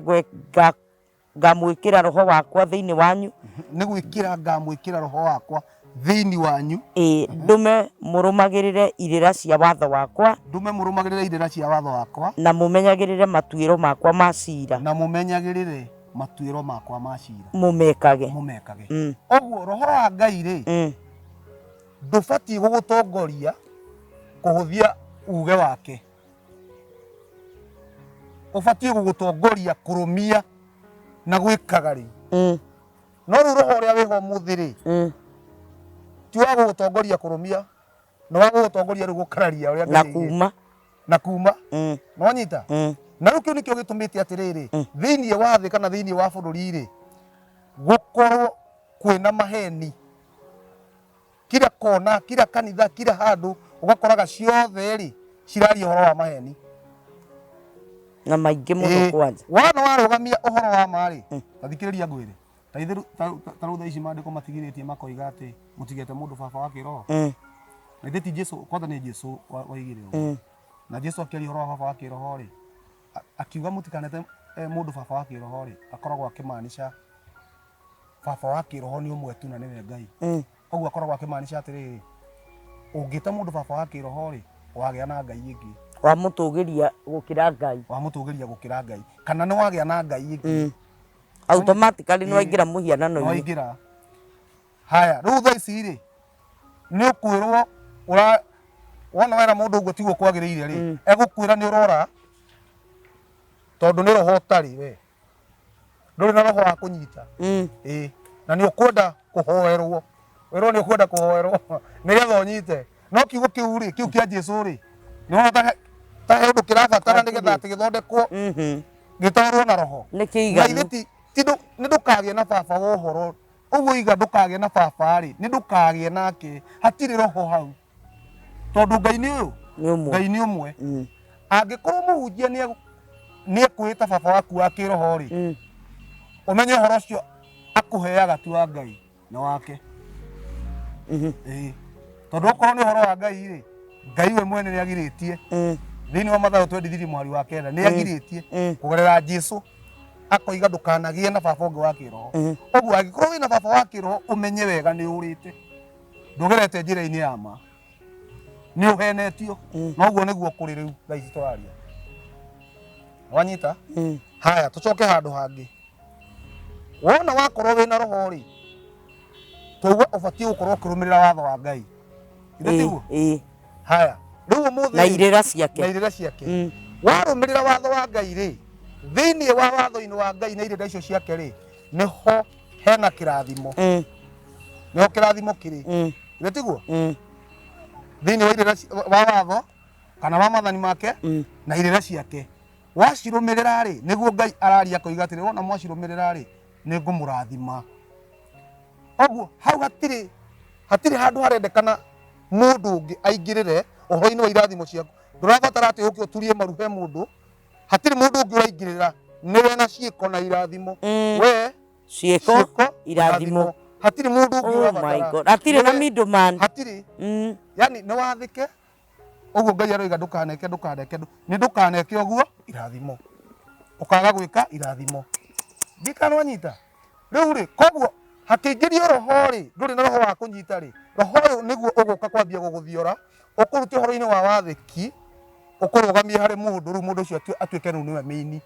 Speaker 1: ngamwĩkĩra roho wakwa thĩinĩ wanyu.
Speaker 2: Nĩ gwĩkĩra ngamwĩkĩra roho wakwa thĩinĩ wanyu.
Speaker 1: Ĩĩ, ndũme mũrũmagĩrĩre irĩra cia watho wakwa.
Speaker 2: Ndũme mũrũmagĩrĩre irĩra cia watho wakwa.
Speaker 1: Na mũmenyagĩrĩre matuĩro makwa ma ciira.
Speaker 2: Na mũmenyagĩrĩre matuĩro makwa ma ciira.
Speaker 1: Mũmekage.
Speaker 2: Mũmekage. Ũguo roho wa Ngai rĩ, ndũbatiĩ gũgũtongoria kũhũthia uge wake. Ũbatiĩ gũgũtongoria kũrũmia na gwĩkaga rĩu. No rĩu roho ũrĩa wĩho ũmũthĩ rĩ, ti wa gũgũtongoria kũrũmia, nĩ wa gũgũtongoria rĩu gũkararia ũrĩa
Speaker 1: Na
Speaker 2: Ngai aigĩte.
Speaker 1: kuma.
Speaker 2: Na kuma. Nĩwanyita? Na rĩu kĩu nĩkĩo gĩtũmĩte atĩrĩrĩ, thĩinĩ wa thĩ kana thĩinĩ wa bũrũri rĩ, gũkorwo kwĩna maheni kila kona, kila kanitha, kila handũ, ũgakoraga ciothe rĩ ciraria ũhoro wa maheni
Speaker 1: na maingĩ mũno. Kwanja
Speaker 2: Wona warũgamia ũhoro wa ma rĩ, ta thikĩrĩria ngwĩre, ta ithe ta rĩu thaa ici maandĩko matigirĩtie makoiga atĩ mũtigete mũndũ baba wa kĩroho. Na ithe ti Jesu, kwanza nĩ Jesu waigire ũguo. Na Jesu akĩaria ũhoro wa baba wa kĩroho rĩ, akiuga mũtikanete mũndũ baba wa kĩroho rĩ, akoragwo akĩmaanisha baba wa kĩroho nĩ ũmwe tu na nĩwe Ngai. Koguo akoragwo akĩmaanisha atĩrĩrĩ, ũngĩta mũndũ baba wa kĩroho rĩ, wagĩa na Ngai ĩngĩ.
Speaker 1: Wamũtũgĩria gũkĩra Ngai.
Speaker 2: Wamũtũgĩria gũkĩra Ngai, kana nĩ wagĩa na Ngai ĩngĩ.
Speaker 1: Automatically nĩ waingĩra mũhianano-inĩ.
Speaker 2: Waingĩra. Haya, rĩu thaa ici rĩ, nĩ ũkwĩrwo ũra wona wera mũndũ ũguo tiguo kwagĩrĩire rĩ, egũkwĩra nĩ ũrora, tondũ nĩ roho ũtarĩ, we ndũrĩ na roho wa kũnyita. Ĩĩ, na nĩ ũkwenda kũhoerwo, wĩrwo nĩ ũkwenda kũhoerwo nĩgetha ũnyite. No kiugo kĩu rĩ, kĩu kĩa Jesu rĩ, nĩ wona ta he ũndũ kĩrabatara nĩgetha atĩ gĩthondekwo, gĩtaũrwo na roho.
Speaker 1: Nĩ kĩiganu.
Speaker 2: Na ithe ti nĩ ndũkagĩe na baba wa ũhoro ũguo, iga ndũkagĩe na baba rĩ, nĩ ndũkagĩe nake, hatirĩ roho hau, tondũ Ngai nĩ ũyũ.
Speaker 1: Nĩ ũmwe.
Speaker 2: Ngai nĩ ũmwe. Angĩkorwo mũhunjia nĩ ekwĩta baba waku wa kĩroho rĩ, ũmenye ũhoro ũcio akũheaga ti wa Ngai, nĩ wake. Ĩĩ, tondũ okorwo nĩ ũhoro wa Ngai rĩ, Ngai we mwene nĩ agirĩtie thĩinĩ wa Mathayo 23 mũhari wa 9, nĩ agirĩtie kũgerera Jesu akoiga ndũkanagĩe na baba ũngĩ wa kĩroho. Ũguo angĩkorwo wĩna baba wa kĩroho, ũmenye wega nĩ ũrĩte, ndũgerete njĩra-inĩ ya ma, nĩ ũhenetio. Na ũguo nĩguo kũrĩ rĩu thaa ici tũraria, wanyita? Haya, tũcoke handũ hangĩ. Wona wakorwo wĩna roho rĩ, twauga ũbatiĩ gũkorwo ũkĩrũmĩrĩra watho wa Ngai. Githĩ tiguo?
Speaker 1: Ĩĩ.
Speaker 2: Haya, rĩu ũmũthĩ
Speaker 1: na irĩra ciake.
Speaker 2: Na irĩra ciake. Warũmĩrĩra watho wa Ngai rĩ, thĩinĩ wa watho-inĩ wa Ngai na irĩra icio ciake rĩ, nĩho hena kĩrathimo. Nĩho kĩrathimo kĩrĩ. Githĩ tiguo? Thĩinĩ wa irĩra wa watho kana wa mathani make na irĩra ciake, wacirũmĩrĩra rĩ, nĩguo Ngai araria akoiga atĩrĩ, wona mwacirũmĩrĩra rĩ, nĩ ngũmũrathima. Ũguo hau hatirĩ handũ harendekana mũndũ ũngĩ aingĩrĩre ũhoro-inĩ wa irathimo ciaku. Ndũrabatara atĩ ũke ũturie maru he mũndũ, hatirĩ mũndũ ũngĩ ũraingĩrĩra, nĩwe na ciĩko na irathimo. We
Speaker 1: ciĩko, ciĩko, irathimo.
Speaker 2: Hatirĩ mũndũ ũngĩ
Speaker 1: Oh my
Speaker 2: ũrabatara.
Speaker 1: God, hatirĩ na middleman.
Speaker 2: Hatirĩ. Yani nĩ wathĩke ũguo Ngai aroiga, ndũkaneke, ndũkaneke, nĩ ndũkaneke ũguo, irathimo. Ũkaga gwĩka, irathimo ndikanwanyita. Rĩu rĩ, koguo hakĩingĩrio roho rĩ, ndũrĩ na roho wa kũnyita rĩ, roho ũyũ nĩguo ũgũka kwambia gũgũthiora, ũkũrute ũhoro-inĩ wa wathĩki, ũkũrũgamie harĩ mũndũ. Rĩu mũndũ ũcio atuĩke rĩu nĩwe mĩini.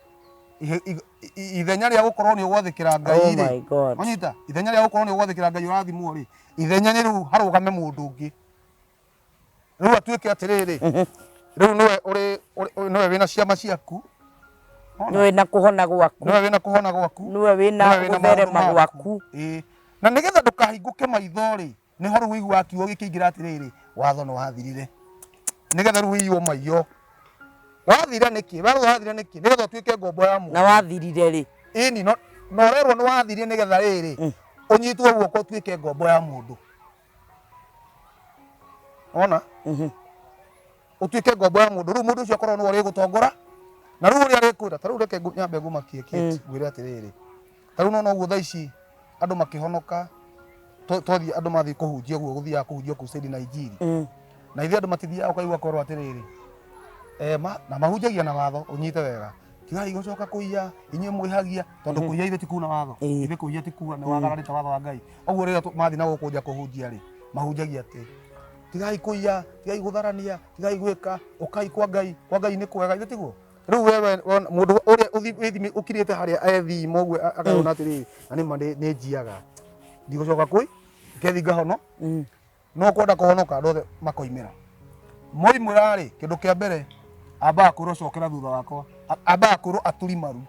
Speaker 2: Ithenya rĩa gũkorwo nĩ ũgwathĩkĩra Ngai
Speaker 1: Oh
Speaker 2: rĩ,
Speaker 1: my God.
Speaker 2: wanyita? Ithenya rĩa gũkorwo nĩ ũgwathĩkĩra Ngai ũrathimwo rĩ, ithenya nĩ rĩu harũgame mũndũ ũngĩ, rĩu atuĩke atĩrĩrĩ, rĩu nĩwe ũrĩ nĩwe wĩna ciama ciaku.
Speaker 1: Wona? Nĩwe na kũhona gwaku.
Speaker 2: Nĩwe wĩna kũhona gwaku.
Speaker 1: Nĩwe wĩna
Speaker 2: nĩwe wĩna maũndũ
Speaker 1: gũtherema
Speaker 2: maku.
Speaker 1: Gwaku.
Speaker 2: Ĩĩ. Na nĩgetha ndũkahingũke maitho rĩ, nĩho rĩu ũiguaga kiugo gĩkĩingĩra atĩrĩrĩ, watho nĩ wathirire, nĩgetha rĩu ũiywo maiyo. Wathira nĩkĩ? Watho wathira nĩkĩ? Nĩgetha ũtuĩke ngombo ya mũndũ.
Speaker 1: Na wathirire rĩ?
Speaker 2: Ĩni, no na ũrerwo nĩ wathirire nĩgetha rĩrĩ ũnyitwo guoko ũtuĩke ngombo ya mũndũ. Ona ũtuĩke ngombo ya mũndũ, rĩu mũndũ ũcio akorwo nĩwe ũrĩgũtongora na rĩu ũrĩa arĩkwĩra. Ta rĩu reke nyambe ngũmakie Kate, ngwĩre atĩrĩrĩ, ta rĩu nona ũguo thaa ici andũ makĩhonoka, twathiĩ andũ mathiĩ kũhunjia ũguo, gũthiaga kũhunjia crusade na injiri, na ithuĩ andũ matithiaga, ũkaigua kwerwo atĩrĩrĩ, na mahunjagia na watho, ũnyite wega, tigai gũcoka kũiya, inyuĩ mwĩhagia, tondũ kũiya ithuĩ ti kuna watho. Ithuĩ kũiya ti kuga nĩ wagararĩte watho wa Ngai. Ũguo rĩrĩa mathiĩ na gũkũ nja kũhunjia rĩ, mahunjagia atĩ tigai kũiya, tigai gũtharania, tigai gwĩka, ũkai kwa Ngai, kwa Ngai nĩ kwega. Ithe tiguo? Rĩu wewe mũndũ ũrĩa ũkirĩte harĩa ethima ũguo akayona atĩrĩrĩ, na nĩ ma nĩ njiaga, ndigũcoka kũi ngethi ngahono. No kwenda kũhonoka, andũ othe makoimĩra. Moimĩra rĩ, kĩndũ kĩa mbere ambaga kwĩrwo, cokera thutha wakwa. Ambaga kwĩrwo aturi maru.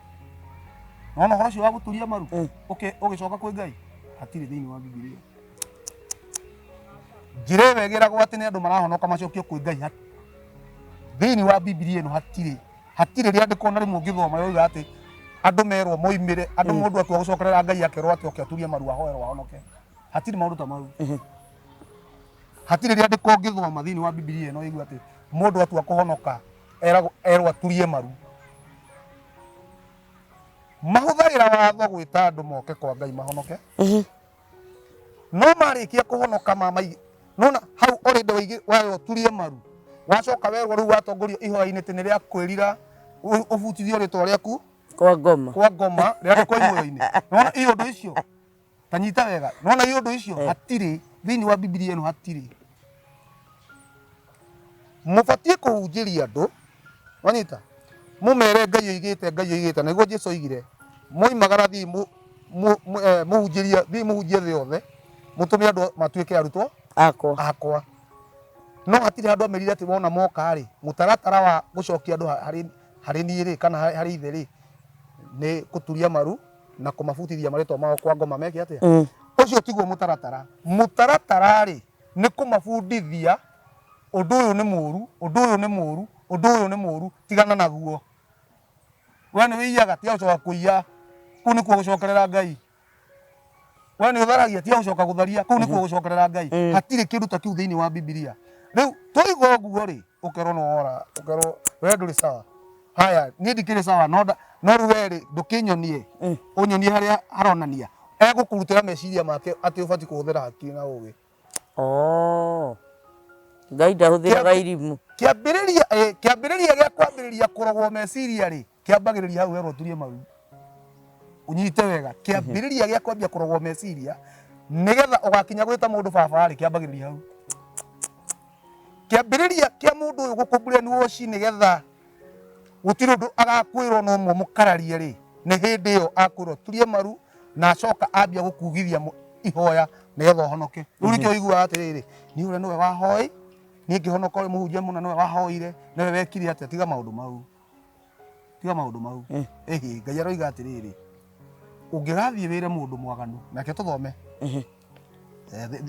Speaker 2: Nona ũhoro ũcio wa gũturia maru ũgĩcoka kwĩ Ngai hatirĩ thĩinĩ wa Bibilia. Njĩra ĩyo ĩgeragwo atĩ nĩ andũ marahonoka macokio kwĩ Ngai, thĩinĩ wa Bibilia ĩno hatirĩ. Hatirĩ rĩandĩko na rĩmwe ũngĩthoma yoiga atĩ andũ merwo moimĩre andũ mũndũ atua gũcokerera Ngai akerwo atĩ oke aturie maru ahoerwo ahonoke. Hatirĩ maũndũ ta mau. Hatirĩ rĩandĩko ũngĩthoma thĩinĩ wa Bibilia ĩno ĩigua atĩ mũndũ atua kũhonoka eragwo erwo aturie maru. Mahũthagĩra watho gwĩta andũ moke kwa Ngai mahonoke. No marĩkia kũhonoka mamai nona hau already waigi werwo turie maru wacoka werwo rĩu watongorio ihoya-inĩ atĩ nĩ rĩa kwĩrira ũbutithio rĩtwa rĩaku
Speaker 1: kwa ngoma
Speaker 2: kwa ngoma rĩandĩkwo ihoya-inĩ. Nona iũndũ icio ta nyita wega, nona iũndũ icio hatirĩ thĩinĩ wa Bibilia ĩno hatirĩ. Mũbatiĩ kũhunjĩria andũ, wanyita, mũmere Ngai oigĩte, Ngai oigĩte, na nĩguo Jesu oigire, mwoimagara thiĩi mũhunjĩrie, thiĩi mũhunjie thĩ yothe, mũtũme andũ matuĩke arutwo
Speaker 1: akwa.
Speaker 2: Akwa. No hatirĩ handũ amerire atĩ wona moka rĩ, mũtaratara wa gũcokia andũ harĩ niĩ rĩ, kana harĩ ithe rĩ, nĩ kũturia maru na kũmabutithia marĩtwa mao kwa ngoma meke atĩa? Ũcio tiguo mũtaratara. Mũtaratara rĩ, nĩ kũmabundithia ũndũ ũyũ nĩ mũru, ũndũ ũyũ nĩ mũru, ũndũ ũyũ nĩ mũru, tigana naguo. We nĩ wĩiyaga, tiga gũcoka kũiya, kũu nĩkuo gũcokerera Ngai. We nĩ ũtharagia, tiga gũcoka gũtharia, kũu nĩkuo gũcokerera Ngai. Hatirĩ kĩndũ ta kĩu thĩinĩ wa Bibilia. Rĩu twaigua ũguo rĩ, ũkerwo nĩ wora, ũkerwo we ndũrĩ sawa. Haya, niĩ ndikĩrĩ sawa, no no rĩu we rĩ, ndũkĩnyonie, ũnyonie harĩa haronania. Egũkũrutĩra meciria make atĩ ũbatiĩ kũhũthĩra hakiri na ũgĩ.
Speaker 1: Oh. Ngai ndahũthĩraga irimũ.
Speaker 2: Kĩambĩrĩria kĩambĩrĩria gĩa kwambĩrĩria kũrogwo meciria rĩ, kĩambagĩrĩria hau werwo ũturie maru. Ũnyite wega, kĩambĩrĩria gĩa kwambia kũrogwo meciria nĩgetha ũgakinya gwĩta mũndũ baba rĩ, kĩambagĩrĩria hau. Kĩambĩrĩria kĩa mũndũ ũyũ gũkũ brainwash nĩgetha gũtirĩ ũndũ agakwĩrwo no mũkararie rĩ, nĩ hĩndĩ ĩyo akwĩrwo turie maru na acoka ambia gũkugithia ihoya nĩgetha ũhonoke. Rĩu nĩkĩo ũiguaga atĩrĩrĩ, niĩ ũrĩa nĩwe wahoi, niĩ ngĩhonoka ũrĩa mũhunjia mũna nĩwe wahoire, nĩwe wekire atĩa, tiga maũndũ mau. Tiga maũndũ mau. Ĩhĩ, Ngai aroiga atĩrĩrĩ, ũngĩgathiĩ wĩre mũndũ mwaganu, nake tũthome.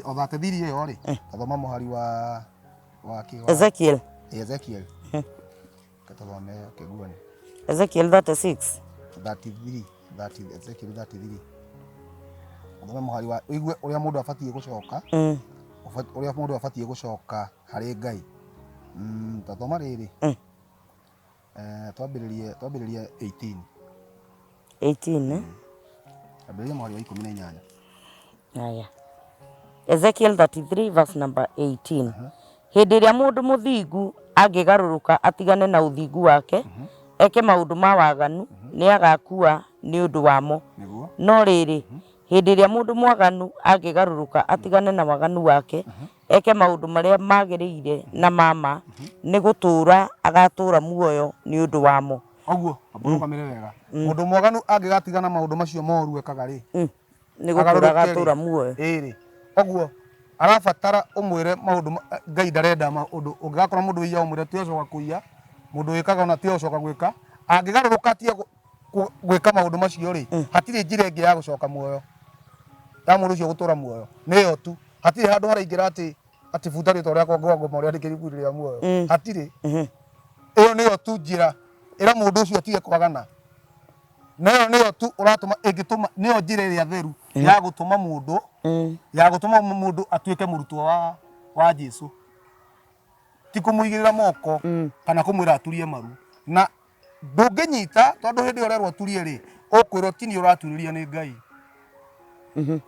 Speaker 2: O thate thiri ĩyo rĩ, tathoma mũhari wa
Speaker 1: kĩ? Ezekiel.
Speaker 2: Ezekiel. Tũthome kĩguani.
Speaker 1: Ezekiel 36.
Speaker 2: 33, 30, Ezekiel 33. Ũthome mũhari wa ũigue ũrĩa mũndũ abatiĩ gũcoka, ũrĩa mũndũ abatiĩ gũcoka harĩ Ngai. Tathoma rĩrĩ. Twambĩrĩrie twambĩrĩrie 18.
Speaker 1: 18 eh?
Speaker 2: Ambĩrĩria mũhari wa 18.
Speaker 1: Haya. Ezekiel 33 verse number 18. Hĩndĩ ĩrĩa mũndũ mũthingu angĩgarũrũka atigane na ũthingu wake, eke maũndũ ma waganu, nĩ agakua nĩ ũndũ wamo.
Speaker 2: Nĩguo.
Speaker 1: No rĩrĩ, hĩndĩ ĩrĩa mũndũ mwaganu angĩgarũrũka atigane na waganu wake, eke maũndũ marĩa magĩrĩire na ma ma, nĩ gũtũũra agatũũra muoyo nĩ ũndũ wamo.
Speaker 2: Ũguo, amba ũrũgamĩre wega. Mũndũ mwaganu angĩgatigana maũndũ macio moru ekaga rĩ,
Speaker 1: Nĩ gũtũũra agarũrũke rĩ, agatũũra muoyo.
Speaker 2: ĩĩ rĩ, ũguo arabatara ũmwĩre maũndũ Ngai ndarenda maũndũ, ũngĩgakora mũndũ ũiyaga ũmwĩre tiga gũcoka kũiya, mũndũ wĩkaga ũna tiga gũcoka gwĩka, angĩgarũrũka atige gwĩka maũndũ macio rĩ, hatirĩ njĩra ĩngĩ ya gũcoka muoyo, ya mũndũ ũcio gũtũra muoyo, nĩ ĩyo tu. Hatirĩ handũ haraingĩra atĩ atĩ buta rĩtwa rĩakwa ngwa ngoma ũrĩandĩke ibuku-inĩ rĩa muoyo, hatirĩ. Ĩyo nĩyo tu njĩra ĩra mũndũ ũcio atige kwagana, na ĩyo nĩyo tu ũratũma ĩngĩtũma, nĩyo njĩra ĩrĩa theru ya gũtũma mũndũ ya gũtũma mũndũ atuĩke mũrutwo wa Jesu, ti kũmũigĩrĩra moko kana kũmwĩra aturie maru. Na ndũngĩnyita tondũ hĩndĩ ĩyo ũrerwo ũturie rĩ, ũkwĩrwo ti niĩ ũraturĩria nĩ Ngai.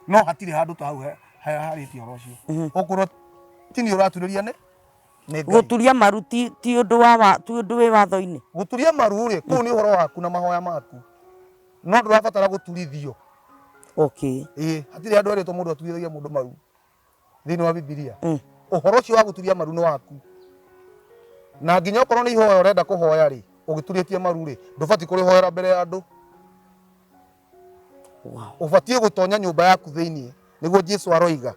Speaker 2: No hatirĩ handũ ta hau harĩtie ũhoro ũcio. Ũkwĩrwo ti niĩ ũraturĩria nĩ
Speaker 1: Ngai. Gũturia maru ti ũndũ wa ti ũndũ wĩ watho-inĩ.
Speaker 2: Gũturia maru rĩ, kũu nĩ ũhoro waku na mahoya maku. No ndũrabatara gũturithio.
Speaker 1: Okay.
Speaker 2: Ĩĩ, hatirĩ handũ herĩtwo mũndũ aturithagia mũndũ maru thĩinĩ wa Bibilia. Ũhoro ũcio wa gũturia maru nĩ waku. Na nginya okorwo nĩ ihoya ũrenda kũhoya rĩ, ũgĩturĩtie maru rĩ, ndũbatiĩ kũrĩhoera mbere ya andũ.
Speaker 1: Wow.
Speaker 2: Ũbatiĩ gũtonya nyũmba yaku thĩinĩ, nĩguo Jesu aroiga.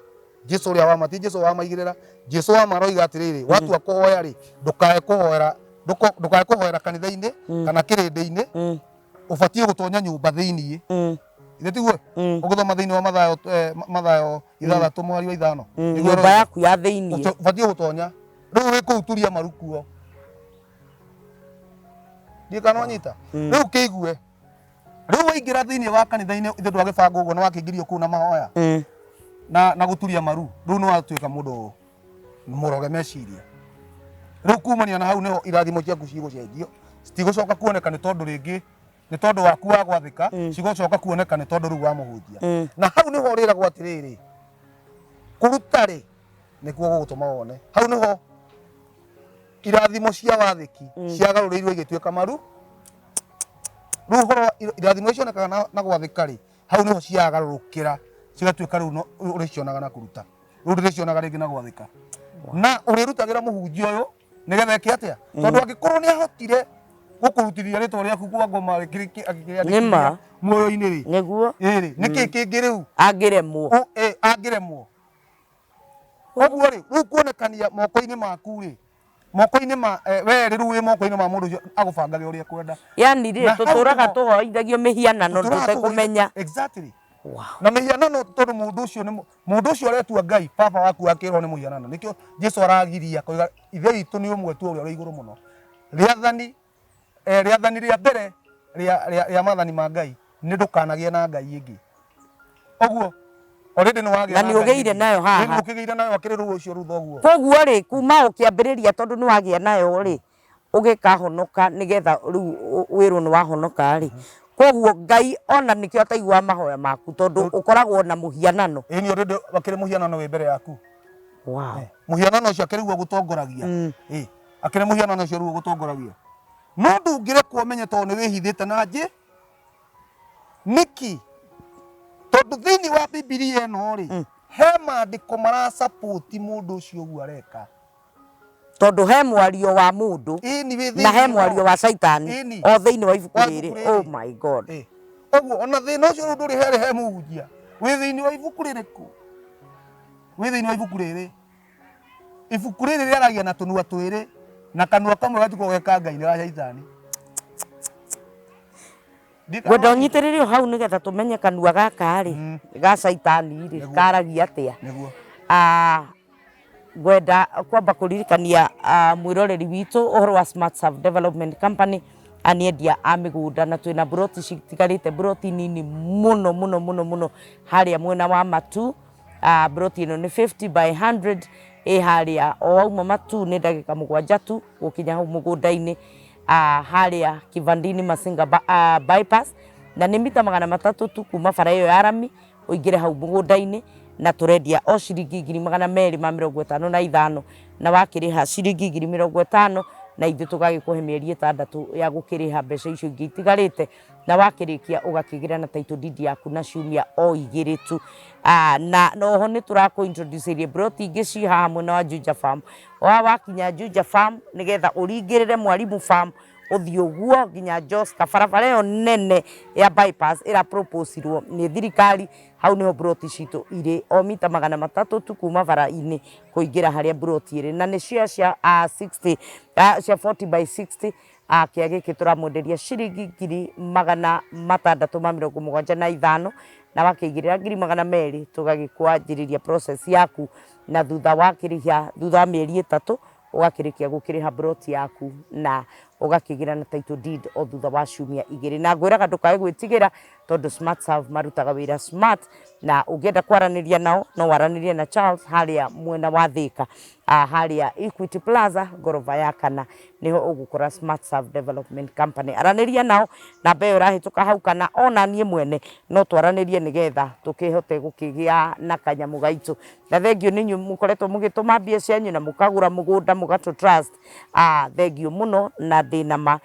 Speaker 2: Jesu ũrĩa wa ma, ti Jesu wa maigĩrĩra. Jesu wa ma aroiga atĩrĩrĩ, watua kũhoya rĩ, ndũkae kũhoera, ndũkae kũhoera kanitha-inĩ kana kĩrĩndĩ-inĩ, ũbatiĩ gũtonya nyũmba thĩinĩ. Githĩ tiguo? Ũgĩthoma thĩinĩ wa Mathayo, Mathayo 6 mũhari wa 5.
Speaker 1: Nĩguo Nyũmba aroiga. yaku ya thĩinĩ.
Speaker 2: Ũbatiĩ gũtonya. Rĩu wĩ kũu turia maru kuo. Ndiũĩ kana wanyita. Rĩu kĩigue, rĩu waingĩra thĩinĩ wa kanitha-inĩ, ithuĩ twagĩbanga ũguo, nĩ wakĩingĩrio kũu na mahoya na gũturia maru, rĩu nĩ watuĩka mũndũ mũroge meciria. Rĩu kumania na hau nĩho irathimo ciaku cigũcenjio, citigũcoka kuoneka nĩ tondũ rĩngĩ nĩ tondũ waku wa gwathĩka, cigũcoka kuoneka nĩ tondũ rĩu wa mũhunjia. Na hau nĩho ũrĩragwo atĩrĩrĩ, kũruta rĩ nĩkuo gũgũtũma wone. Hau nĩho irathimo cia wathĩki ciagarũrĩirwo igĩtuĩka maru. Rĩu ũhoro wa irathimo icio cionekaga na gwathĩka rĩ, hau nĩho ciagarũrũkĩra cigatuĩka rĩu ũrĩcionaga na kũruta. Rĩu ndũrĩcionaga rĩngĩ na gwathĩka. Na ũrĩrutagĩra mũhunjia ũyũ nĩgetha eke atĩa? Tondũ angĩkorwo nĩ ahotire gũkũrutithia rĩtwa rĩaku kwa ngoma
Speaker 1: akĩrĩandĩkithia
Speaker 2: Nĩma. muoyo-inĩ rĩ,
Speaker 1: Nĩguo.
Speaker 2: Ĩrĩ, nĩkĩ kĩngĩ rĩu
Speaker 1: angĩremwo?
Speaker 2: Angĩremwo. Ũguo rĩ, rĩu kuonekania moko-inĩ maku rĩ, moko-inĩ ma we rĩ, rĩu wĩ moko-inĩ ma mũndũ ũcio agũbangage ũrĩa ekwenda.
Speaker 1: Yani rĩ,
Speaker 2: Na hau
Speaker 1: tũtũraga
Speaker 2: nĩho
Speaker 1: tũhoithagio mĩhianano
Speaker 2: tũtũraga
Speaker 1: tũtekũmenya.
Speaker 2: Exactly.
Speaker 1: Wow.
Speaker 2: Na mĩhianano, tondũ mũndũ ũcio nĩ mũndũ ũcio aretua Ngai baba waku wa kĩroho nĩ mũhianano. Nĩkĩo Jesu aragiria akoiga ithe witũ nĩ ũmwe tu ũrĩa ũrĩ igũrũ mũno. Rĩathani rĩathani rĩa mbere rĩa maathani ma Ngai nĩ ndũkanagĩe na Ngai ĩngĩ. Ũguo already nĩ wagĩa
Speaker 1: Na nĩ
Speaker 2: Ngai
Speaker 1: ũgĩire
Speaker 2: ĩngĩ.
Speaker 1: nayo haha.
Speaker 2: Nĩ ũkĩgĩire nayo akĩrĩ rũu ũcio rũu thoguo.
Speaker 1: Koguo rĩ, kuma o kĩambĩrĩria tondũ nĩ wagĩa nayo rĩ, ũgĩkahonoka nĩgetha rĩu wĩrwo nĩ wahonoka rĩ. Koguo Ngai ona nĩkĩo ataiguaga mahoya maku tondũ ũkoragwo na mũhianano.
Speaker 2: Ĩni already akĩrĩ mũhianano wĩ mbere yaku.
Speaker 1: Wow.
Speaker 2: Mũhianano ũcio akĩrĩ guo ũgũtongoragia. Akĩrĩ mũhianano ũcio rĩu ũgũtongoragia. No ndũngĩrekwo ũmenye tondũ nĩ wĩhithĩte na njĩ. Nĩkĩ? Tondũ thĩinĩ wa Bibilia ĩno rĩ, he maandĩko marasapoti mũndũ ũcio ũguo areka.
Speaker 1: Tondũ he mwario wa mũndũ
Speaker 2: Ĩni, wĩ
Speaker 1: na he
Speaker 2: thĩinĩ
Speaker 1: mwario wa caitani
Speaker 2: Ĩni.
Speaker 1: o thĩinĩ wa ibuku
Speaker 2: Wa
Speaker 1: rĩrĩ.
Speaker 2: ibuku rĩrĩ.
Speaker 1: Oh my God.
Speaker 2: Ũguo ona thĩna ũcio rĩu ndũrĩ herĩ he mũhunjia. Wĩ thĩinĩ wa ibuku rĩrĩkũ? Wĩ thĩinĩ wa ibuku rĩrĩ. Ibuku rĩrĩ rĩaragia na tũnua twĩrĩ, na kanua kamwe gatikoragwo ge ka Ngai nĩ ga caitani.
Speaker 1: Ngwenda ũnyitĩrĩre o hau nĩgetha tũmenye kanua gaka rĩ ga caitani rĩ karagia atĩa.
Speaker 2: Nĩguo.
Speaker 1: Ngwenda kwamba kũririkania mwĩroreri witũ ũhoro wa Smart Serve Development Company, aya nĩ endia a mĩgũnda na twĩna mburoti citigarĩte, mburoti nini mũno mũno mũno mũno harĩa mwena wa Matu. Mburoti ĩno nĩ 50 by 100 ĩ harĩa o wauma Matu nĩ ndagĩka 7 tu gũkinya hau mũgũnda-inĩ, harĩa Kivandini Masinga bypass, na nĩ mita 300 tu kuma bara ĩyo ya rami ũingĩre hau mũgũnda-inĩ, na tũrendia o ciringi 255,000, na wakĩrĩha ciringi 50,000 na ithuĩ tũgagĩkũhe mĩeri 6 ya gũkĩrĩha mbeca icio ingĩ itigarĩte, na wakĩrĩkia ũgakĩgĩra na title deed yaku na ciumia o 2 tu. Na oho nĩ tũrakũ introduce mburoti ingĩ ci haha mwena wa Juja Farm. Wa wakinya Juja Farm nĩgetha ũringĩrĩre Mwalimu Farm ũthiĩ ũguo nginya Joska, barabara ĩyo nene ya bypass ĩra proposirwo nĩ thirikari, hau nĩho mburoti citũ irĩ o mita 300 tu kuma bara-inĩ kũingĩra harĩa mburoti ĩrĩ, na nĩ cia 60, cia 40 by 60. Kĩa gĩkĩ tũramwenderia ciringi 675,000, na wakĩigĩrĩra 200,000 tũgagĩkwanjĩrĩria process yaku, na thutha wa kĩrĩha, thutha wa mĩeri 3 ũgakĩrĩkia gũkĩrĩha mburoti yaku na ũgakĩgĩra na title deed o thutha wa ciumia 2. Na ngwĩraga ndũkae gwĩtigĩra tondũ Smart Serve marutaga wĩra smart, na ũngĩenda kwaranĩria nao no waranĩrie na Charles harĩa mwena wa Thika, harĩa Equity Plaza ngoroba ya kana nĩho ũgũkora Smart Serve Development Company. Aranĩria nao namba ĩyo ĩrahĩtũka hau, kana ona niĩ mwene no twaranĩrie nĩgetha tũkĩhote gũkĩgĩa na kanyamũ gaitũ. Na thengiũ nĩ inyuĩ mũkoretwo mũgĩtũma mbia cianyu na mũkagũra mũgũnda mũgatũ trust. Thengiũ mũno, na ndĩna ma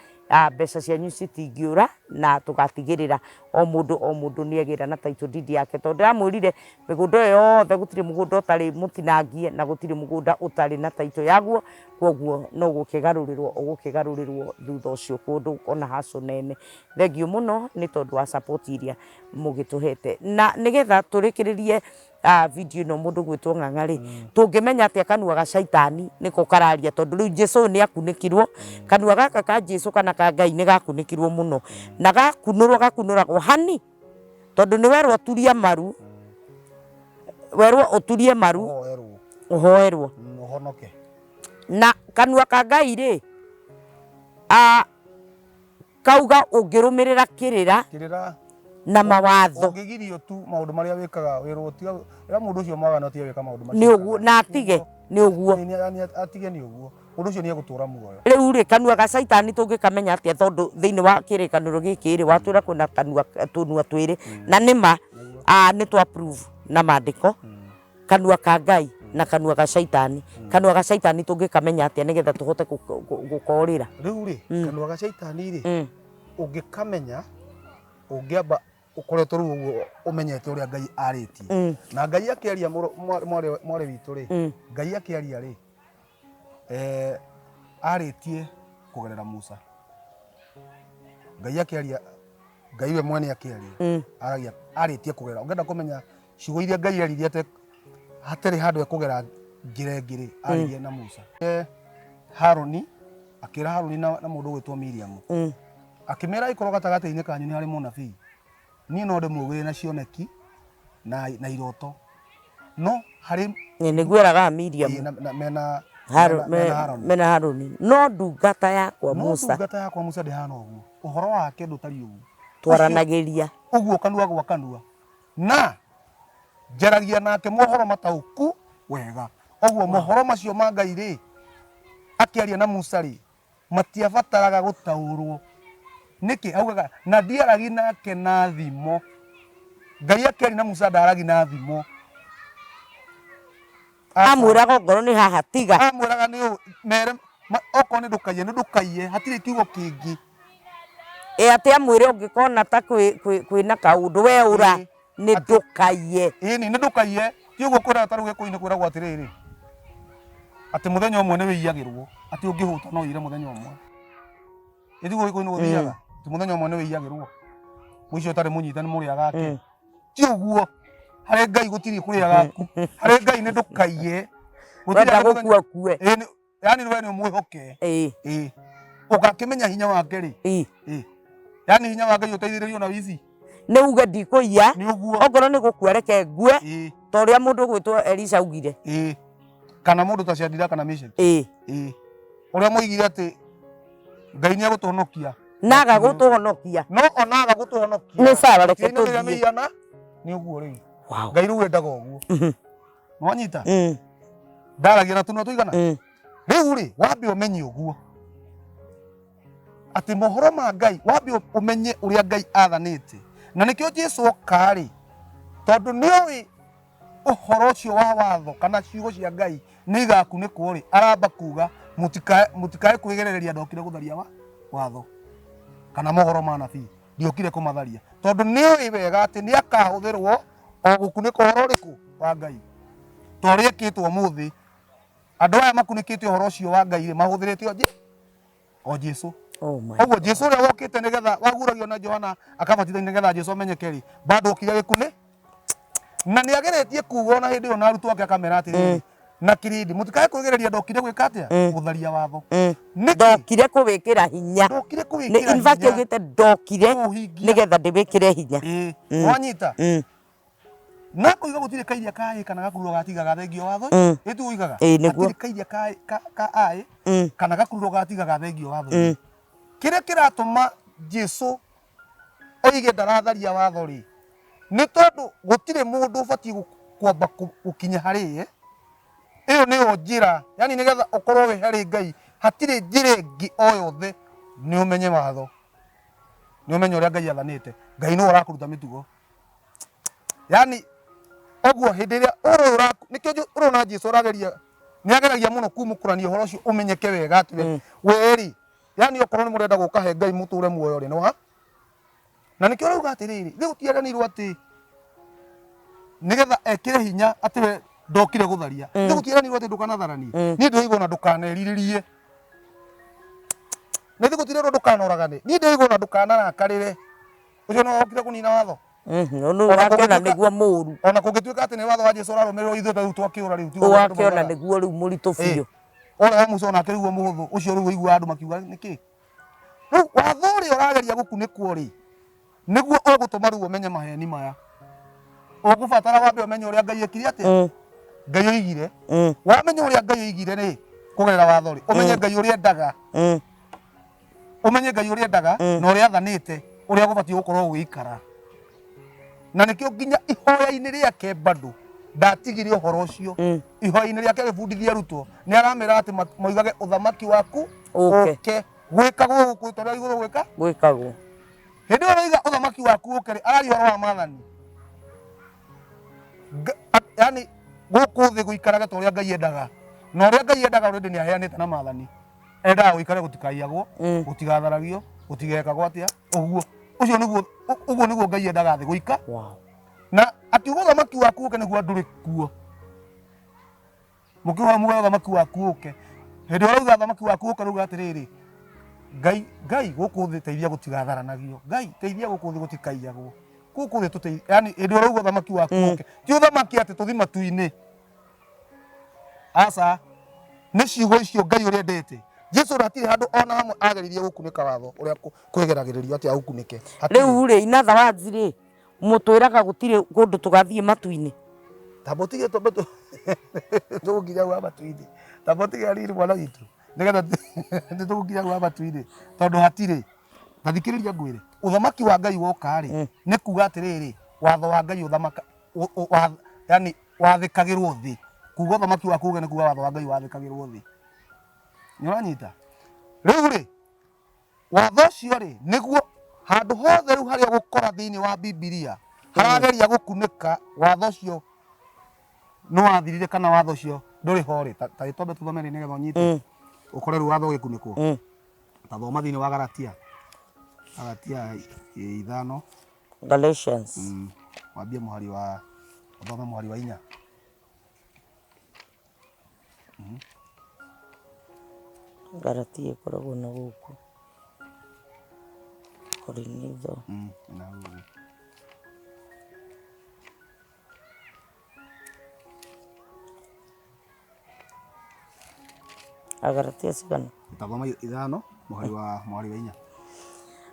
Speaker 1: mbeca cianyu citingĩũra, na tũgatigĩrĩra o mũndũ o mũndũ nĩ agĩra na title deed yake, tondũ ndĩramwĩrire mĩgũnda ĩyo yothe gũtirĩ mũgũnda ũtarĩ mũtinangie na gũtirĩ mũgũnda ũtarĩ na title yaguo, koguo no gũkĩgarũrĩrwo ũgũkĩgarũrĩrwo thutha ũcio kũndũ ona haco nene. Thengiũ mũno nĩ tondũ wa support iria mũgĩtũhete. Na nĩgetha tũrĩkĩrĩrie video ĩno mũndũ gwĩtwo Ng'ang'a rĩ, tũngĩmenya atĩa kanua ga caitani nĩko kararia, tondũ rĩu Jesu ũyũ nĩ akunĩkirwo, kanua gaka ka Jesu kana ka Ngai nĩ gakunĩkirwo mũno, na gakunũrwo gakunũragwo hani, tondũ nĩ werwo ũturie maru, werwo ũturie maru,
Speaker 2: Ũhoerwo.
Speaker 1: ũhoerwo.
Speaker 2: Ũhonoke.
Speaker 1: Na kanua ka Ngai rĩ, Kauga ũngĩrũmĩrĩra kĩrĩra
Speaker 2: Kĩrĩra
Speaker 1: na mawatho.
Speaker 2: Ũngĩgirio tu maũndũ marĩa wĩkaga wĩrwo tiga ĩra mũndũ ũcio mwaganu atige gwĩka maũndũ macio.
Speaker 1: Nĩ ũguo na atige nĩ ũguo.
Speaker 2: Yaani atige nĩ ũguo. Mũndũ ũcio nĩ egũtũra muoyo.
Speaker 1: Rĩu rĩ kanua ga caitani tũngĩkamenya atĩa tondũ thĩinĩ wa kĩrĩkanĩro gĩkĩ rĩ watwĩra kwĩna kanua tũnua twĩrĩ na nĩma nĩ twa prove na mandĩko kanua ka Ngai na kanua ga caitani. Kanua ga caitani tũngĩkamenya atĩa nĩgetha tũhote gũkorĩra?
Speaker 2: Rĩu rĩ kanua ga caitani rĩ ũngĩkamenya ũngĩamba ũkoretwo rĩu ũguo ũmenyete ũrĩa Ngai arĩtie na Ngai akĩaria mwarĩ witũ rĩ Ngai akĩaria rĩ arĩtie kũgerera Musa. Ngai akĩaria, Ngai we mwene akĩaria, aragia arĩtie kũgerera. Ũngĩenda kũmenya ciugo iria Ngai aririe hatarĩ handũ ekũgera njĩra ĩngĩ rĩ, aririe na Musa. Harũni, akĩra Harũni na mũndũ ũgwĩtwo Miriamu, akĩmera ĩkorwo gatagatĩ-inĩ kanyu nĩ harĩ mũnabii, niĩ no ndĩmũgĩre na cioneki na iroto. No harĩ
Speaker 1: Nĩguo eraga Miriam
Speaker 2: mena
Speaker 1: mena Harũni, no ndungata yakwa Musa,
Speaker 2: no ndungata yakwa Musa ndĩhana ũguo, ũhoro wake ndũtariĩ ũguo,
Speaker 1: twaranagĩria
Speaker 2: ũguo kanua gwa kanua, na njaragia nake mohoro mataũku wega. Ũguo mohoro macio ma Ngai rĩ, akĩaria na Musa rĩ, matiabataraga gũtaũrwo. Nĩkĩ? Augaga na ndiaragi nake na thimo. Ngai akĩaria na Musa ndaragi na thimo.
Speaker 1: Amwĩraga ongorwo nĩ haha tiga.
Speaker 2: Amwĩraga nĩ mere okorwo nĩ ndũkaiye nĩ ndũkaiye, hatirĩ kiugo kĩngĩ.
Speaker 1: Ĩ atĩ amwĩre ũngĩkona ta kwĩna kaũndũ we ũra nĩ ndũkaiye.
Speaker 2: Ĩni nĩ ndũkaiye. Ti ũguo kwĩraga ta rĩu Gĩkũyũ-inĩ kwĩragwo atĩrĩrĩ, atĩ mũthenya ũmwe nĩ wĩiyagĩrwo, atĩ ũngĩhũta no ũiyĩre mũthenya ũmwe. Ĩ tiguo Gĩkũyũ-inĩ gũthiaga? Atĩ mũthenya ũmwe nĩ wĩiyagĩrwo, mũici ũtarĩ mũnyite nĩ mũrĩa gake. Ti ũguo, harĩ Ngai gũtirĩ kũrĩa gaku, harĩ Ngai nĩ ndũkaiye.
Speaker 1: Wenda gũkua ũkue.
Speaker 2: Yaani we nĩ ũmwĩhoke. Ĩĩ. Ũgakĩmenya hinya wake rĩ. Ĩĩ. Yaani hinya wa Ngai ũteithĩrĩrio na wici.
Speaker 1: Nĩ uge ndikũiya.
Speaker 2: Nĩ ũguo.
Speaker 1: Okorwo nĩ gũkua reke ngue. Ĩĩ. Ta ũrĩa mũndũ ũgwĩtwo Elisha augire.
Speaker 2: Ĩĩ. Kana mũndũ ta Shadraka kana Meshaki.
Speaker 1: Ĩĩ.
Speaker 2: Ĩĩ. Ũrĩa moigire atĩ Ngai nĩ egũtũhonokia.
Speaker 1: Na aga gũtũhonokia.
Speaker 2: No ona aga gũtũhonokia.
Speaker 1: Nĩ sawa reke tũthiĩ.
Speaker 2: Nĩ ũguo rĩu. Ngai rĩu endaga ũguo. Nwanyita? Ndaragia na tũnua tũigana? Rĩu rĩ, wambe ũmenye ũguo atĩ mohoro ma Ngai, wambe ũmenye ũrĩa Ngai athanĩte. Na nĩkĩo Jesu oka rĩ, tondũ nĩoĩ ũhoro ũcio wa watho kana ciugo cia Ngai nĩ igakunĩkwo rĩ, aramba kuga mũtikae kwĩgerereria ndokire gũtharia wa watho kana mohoro ma nabii, ndiokire kũmatharia, tondũ nĩoĩ wega atĩ nĩ akahũthĩrwo o gũkunĩka ũhoro ũrĩkũ wa Ngai, ta ũrĩa ĩkĩtwo ũmũthĩ. Andũ aya makunĩkĩte ũhoro ũcio wa Ngai rĩ, mahũthĩrĩte o Jesu.
Speaker 1: Oh my
Speaker 2: Ũguo Jesu ũrĩa wokĩte nĩgetha waguragio na Johana akabatithania nĩgetha Jesu amenyeke rĩ, bado okire gĩkunĩ na nĩ ageretie kuga ona hĩndĩ ĩyo na arutwo ake akamera atĩrĩrĩ na kĩrĩndĩ, mũtikae kwĩgereria ndokire gwĩka atĩa, gũtharia watho.
Speaker 1: Nĩkĩ? Ndokire kũwĩkĩra hinya.
Speaker 2: Ndokire kũwĩkĩra
Speaker 1: In fact
Speaker 2: hinya.
Speaker 1: augĩte ndokire
Speaker 2: Kũũhingia.
Speaker 1: nĩgetha ndĩwĩkĩre hinya.
Speaker 2: Ĩĩ, wanyita? Na koiga gũtirĩ kairia ka ĩ kana gakururo gatiga gathengio watho. Ĩ tiguo oigaga?
Speaker 1: Ĩĩ, nĩguo.
Speaker 2: Hatirĩ kairia ka ĩ kana gakururo gatiga gathengio watho. Kĩrĩa kĩratũma Jesu oige ndaratharia watho rĩ, nĩ tondũ gũtirĩ mũndũ ũbatiĩ kwamba gũkinya harĩ ye. Ĩyo nĩyo njĩra, yani nĩgetha ũkorwo wĩ harĩ Ngai, hatirĩ njĩra ĩngĩ o yothe, nĩ ũmenye watho, nĩ ũmenye ũrĩa Ngai athanĩte. Ngai nĩwe ũrakũruta mĩtugo. Yani ũguo hĩndĩ ĩrĩa ũrĩ nĩkĩo ũrona Jesu arageria, nĩ ageragia mũno kumũkũrania ũhoro ũcio ũmenyeke wega atĩ we rĩ, yani okorwo nĩ mũrenda gũka he Ngai mũtũre muoyo rĩ, nĩ wa na nĩkĩo ũrauga atĩrĩrĩ, rĩu tiaranĩirwo atĩ nĩgetha ekĩre hinya atĩ we ndokire gũtharia. Rĩu gũtiĩranĩirwo atĩ ndũkanatharanie. Niĩ ndĩraigua ona ndũkanerirĩrie. Na ithuĩ gũtirĩrwo ndũkanoragane. Niĩ ndĩraigua ona ndũkanarakarĩre. Ũcio nĩwe wokire kũnina watho.
Speaker 1: Ũyũ wakĩona nĩguo mũru.
Speaker 2: Ona kũngĩtuĩka atĩ nĩ watho wa Jesu ũrarũmĩrĩrwo ithuĩ ta rĩu twakĩũra rĩu.
Speaker 1: Ũyũ wakĩona nĩguo rĩu mũritũ biũ.
Speaker 2: Ũrĩa wa Musa onake rĩu mũhũthũ, ũcio rĩu ũiguaga andũ makiuga nĩkĩ? Rĩu watho ũrĩa ũrageria gũkunĩkwo rĩ, nĩguo ũgũtũma rĩu ũmenye maheni maya. Ũgũbatara wambe ũmenye ũrĩa Ngai ekire atĩa? Ngai oigire. Wamenya ũrĩa Ngai oigire rĩ, kũgerera watho rĩ, ũmenye Ngai ũrĩa endaga. Ũmenye Ngai ũrĩa endaga na ũrĩa athanĩte, ũrĩa gũbatiĩ gũkorwo ũgĩikara. Na nĩkĩo nginya ihoya-inĩ rĩake bado ndatigire ũhoro ũcio. Ihoya-inĩ rĩake agĩbundithia arutwo nĩ aramera atĩ moigage ũthamaki waku
Speaker 1: ũke,
Speaker 2: ũke gwĩkagwo gũkũ ta ũrĩa igũrũ gwĩka
Speaker 1: gwĩkagwo.
Speaker 2: Hĩndĩ ĩyo ũroiga ũthamaki waku ũke rĩ, araria ũhoro wa maathani. Yani gũkũ thĩ gũikarage ta ũrĩa Ngai endaga, na ũrĩa Ngai endaga already nĩ aheanĩte na maathani. Endaga gũikare gũtikaiyagwo, gũtigatharagio, gũtigekagwo atĩa, ũguo. Ũcio nĩguo, ũguo nĩguo Ngai endaga thĩ gũika. Na akiuga ũthamaki waku ũke nĩguo andũ rĩ kuo. Mũkĩhoya muoya ũthamaki waku ũke. Hĩndĩ ĩrĩa ũrauga ũthamaki waku ũke ũrauga atĩrĩrĩ, Ngai, Ngai gũkũ thĩ teithia gũtigatharanagio. Ngai teithia gũkũ thĩ gũtikaiyagwo. Gũkũ thĩ tũteithie, yani hĩndĩ ĩrĩa ũrauga ũthamaki waku ũke, ti ũthamaki atĩ tũthi matu-inĩ. Aca, nĩ ciugo icio Ngai ũrĩa endete. Jesu hatirĩ handũ ona hamwe ageririe gũkunĩka watho ũrĩa kwĩgeragĩrĩrio atĩ aũkunĩke.
Speaker 1: Hatirĩ. Rĩu rĩ, in other words rĩ, mũtwĩraga gũtirĩ kũndũ tũgathiĩ matu-inĩ.
Speaker 2: Tamba ũtige twambe tũgũkinya hau ha matu-inĩ. Tamba ũtige hanini mwana witũ nĩgetha nĩtũgũkinya hau ha matu-inĩ tondũ hatirĩ. Ta thikĩrĩria ngwĩre, ũthamaki wa Ngai woka rĩ, nĩ kuga atĩrĩrĩ, watho wa Ngai ũthamaka, yani wathĩkagĩrwo thĩ. Kuga ũthamaki waku ũge nĩ kuga watho wa Ngai wathĩkagĩrwo thĩ. Nĩ ũranyita? Rĩu rĩ, watho ũcio rĩ, nĩguo handũ hothe rĩu harĩa ũgũkora thĩinĩ wa Bibilia harageria gũkunĩka watho ũcio nĩ wathirire kana watho ũcio ndũrĩ ho rĩ, ta gĩtombe tũthome rĩ nĩgetha ũnyite ũkore rĩu watho ũgĩkunĩkwo. Ta thoma thĩinĩ wa Galatia, Galatia 5.
Speaker 1: Galatians.
Speaker 2: Wambie mũhari wa, ũthome mũhari wa 4.
Speaker 1: Galatia ĩkoragwo na gũkũ Korinitho.
Speaker 2: Na gũkũ.
Speaker 1: Agalatia cigana?
Speaker 2: Tathoma 5 mũhari wa 4.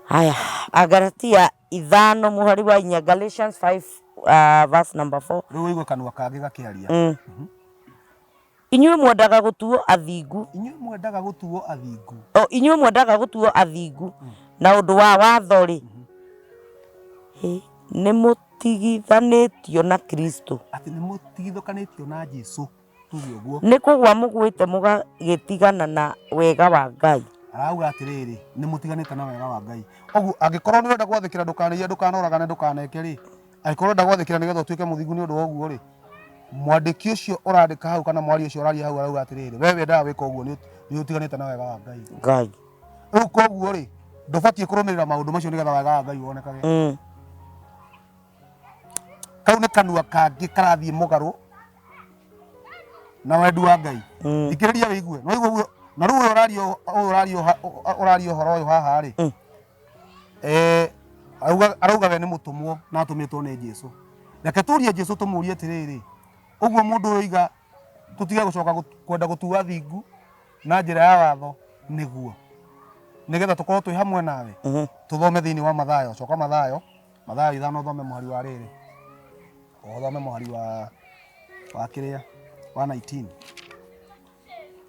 Speaker 1: Haya, Agalatia 5 mũhari wa 4, Galatians 5 verse number 4.
Speaker 2: Rĩu ũigue kanua kangĩ gakĩaria.
Speaker 1: Inyuĩ mwendaga gũtuo athingu.
Speaker 2: Inyuĩ mwendaga gũtuo athingu.
Speaker 1: O, inyuĩ mwendaga gũtuo athingu na ũndũ wa watho rĩ, nĩ mũtigithanĩtio na Kristo.
Speaker 2: Atĩ nĩ mũtigithũkanĩtio na Jesu, tuge ũguo.
Speaker 1: Nĩ kũgũa mũgũĩte mũgagĩtigana na wega wa Ngai.
Speaker 2: Arauga atĩrĩrĩ, nĩ mũtiganĩte na wega wa Ngai. Ũguo angĩkorwo nĩ ũrenda gwathĩkĩra ndũkanaiye, ndũkanoragane, ndũkaneke rĩ, angĩkorwo ũrenda gwathĩkĩra nĩgetha ũtuĩke mũthingu nĩ ũndũ wa ũguo rĩ, mwandĩki ũcio ũrandĩka hau kana mwaria ũcio ũraria hau arauga atĩrĩrĩ, we wendaga gwĩka ũguo nĩ ũtiganĩte na wega wa Ngai.
Speaker 1: Ngai.
Speaker 2: Rĩu koguo rĩ, ndũbatiĩ kũrũmĩrĩra maũndũ macio nĩgetha wega wa Ngai wonekage. Kau nĩ kanua kangĩ karathiĩ mũgarũ na wendi wa Ngai. Thikĩrĩria wĩigue. Nĩ waigua ũguo? Na rĩu ũyũ ũraria ũyũ ũraria ũraria ũhoro ũyũ haha rĩ, arauga we nĩ mũtũmwo na atũmĩtwo nĩ Jesu. Reke tũrie Jesu tũmũrie atĩrĩrĩ, ũguo mũndũ ũyũ oiga tũtige gũcoka kwenda gũtua thingu na njĩra ya watho nĩguo nĩgetha tũkorwo twĩ hamwe nawe. Tũthome thĩinĩ wa Mathayo, coka Mathayo, Mathayo 5 ũthome mũhari wa rĩrĩ, ũthome mũhari wa kĩrĩa wa 19.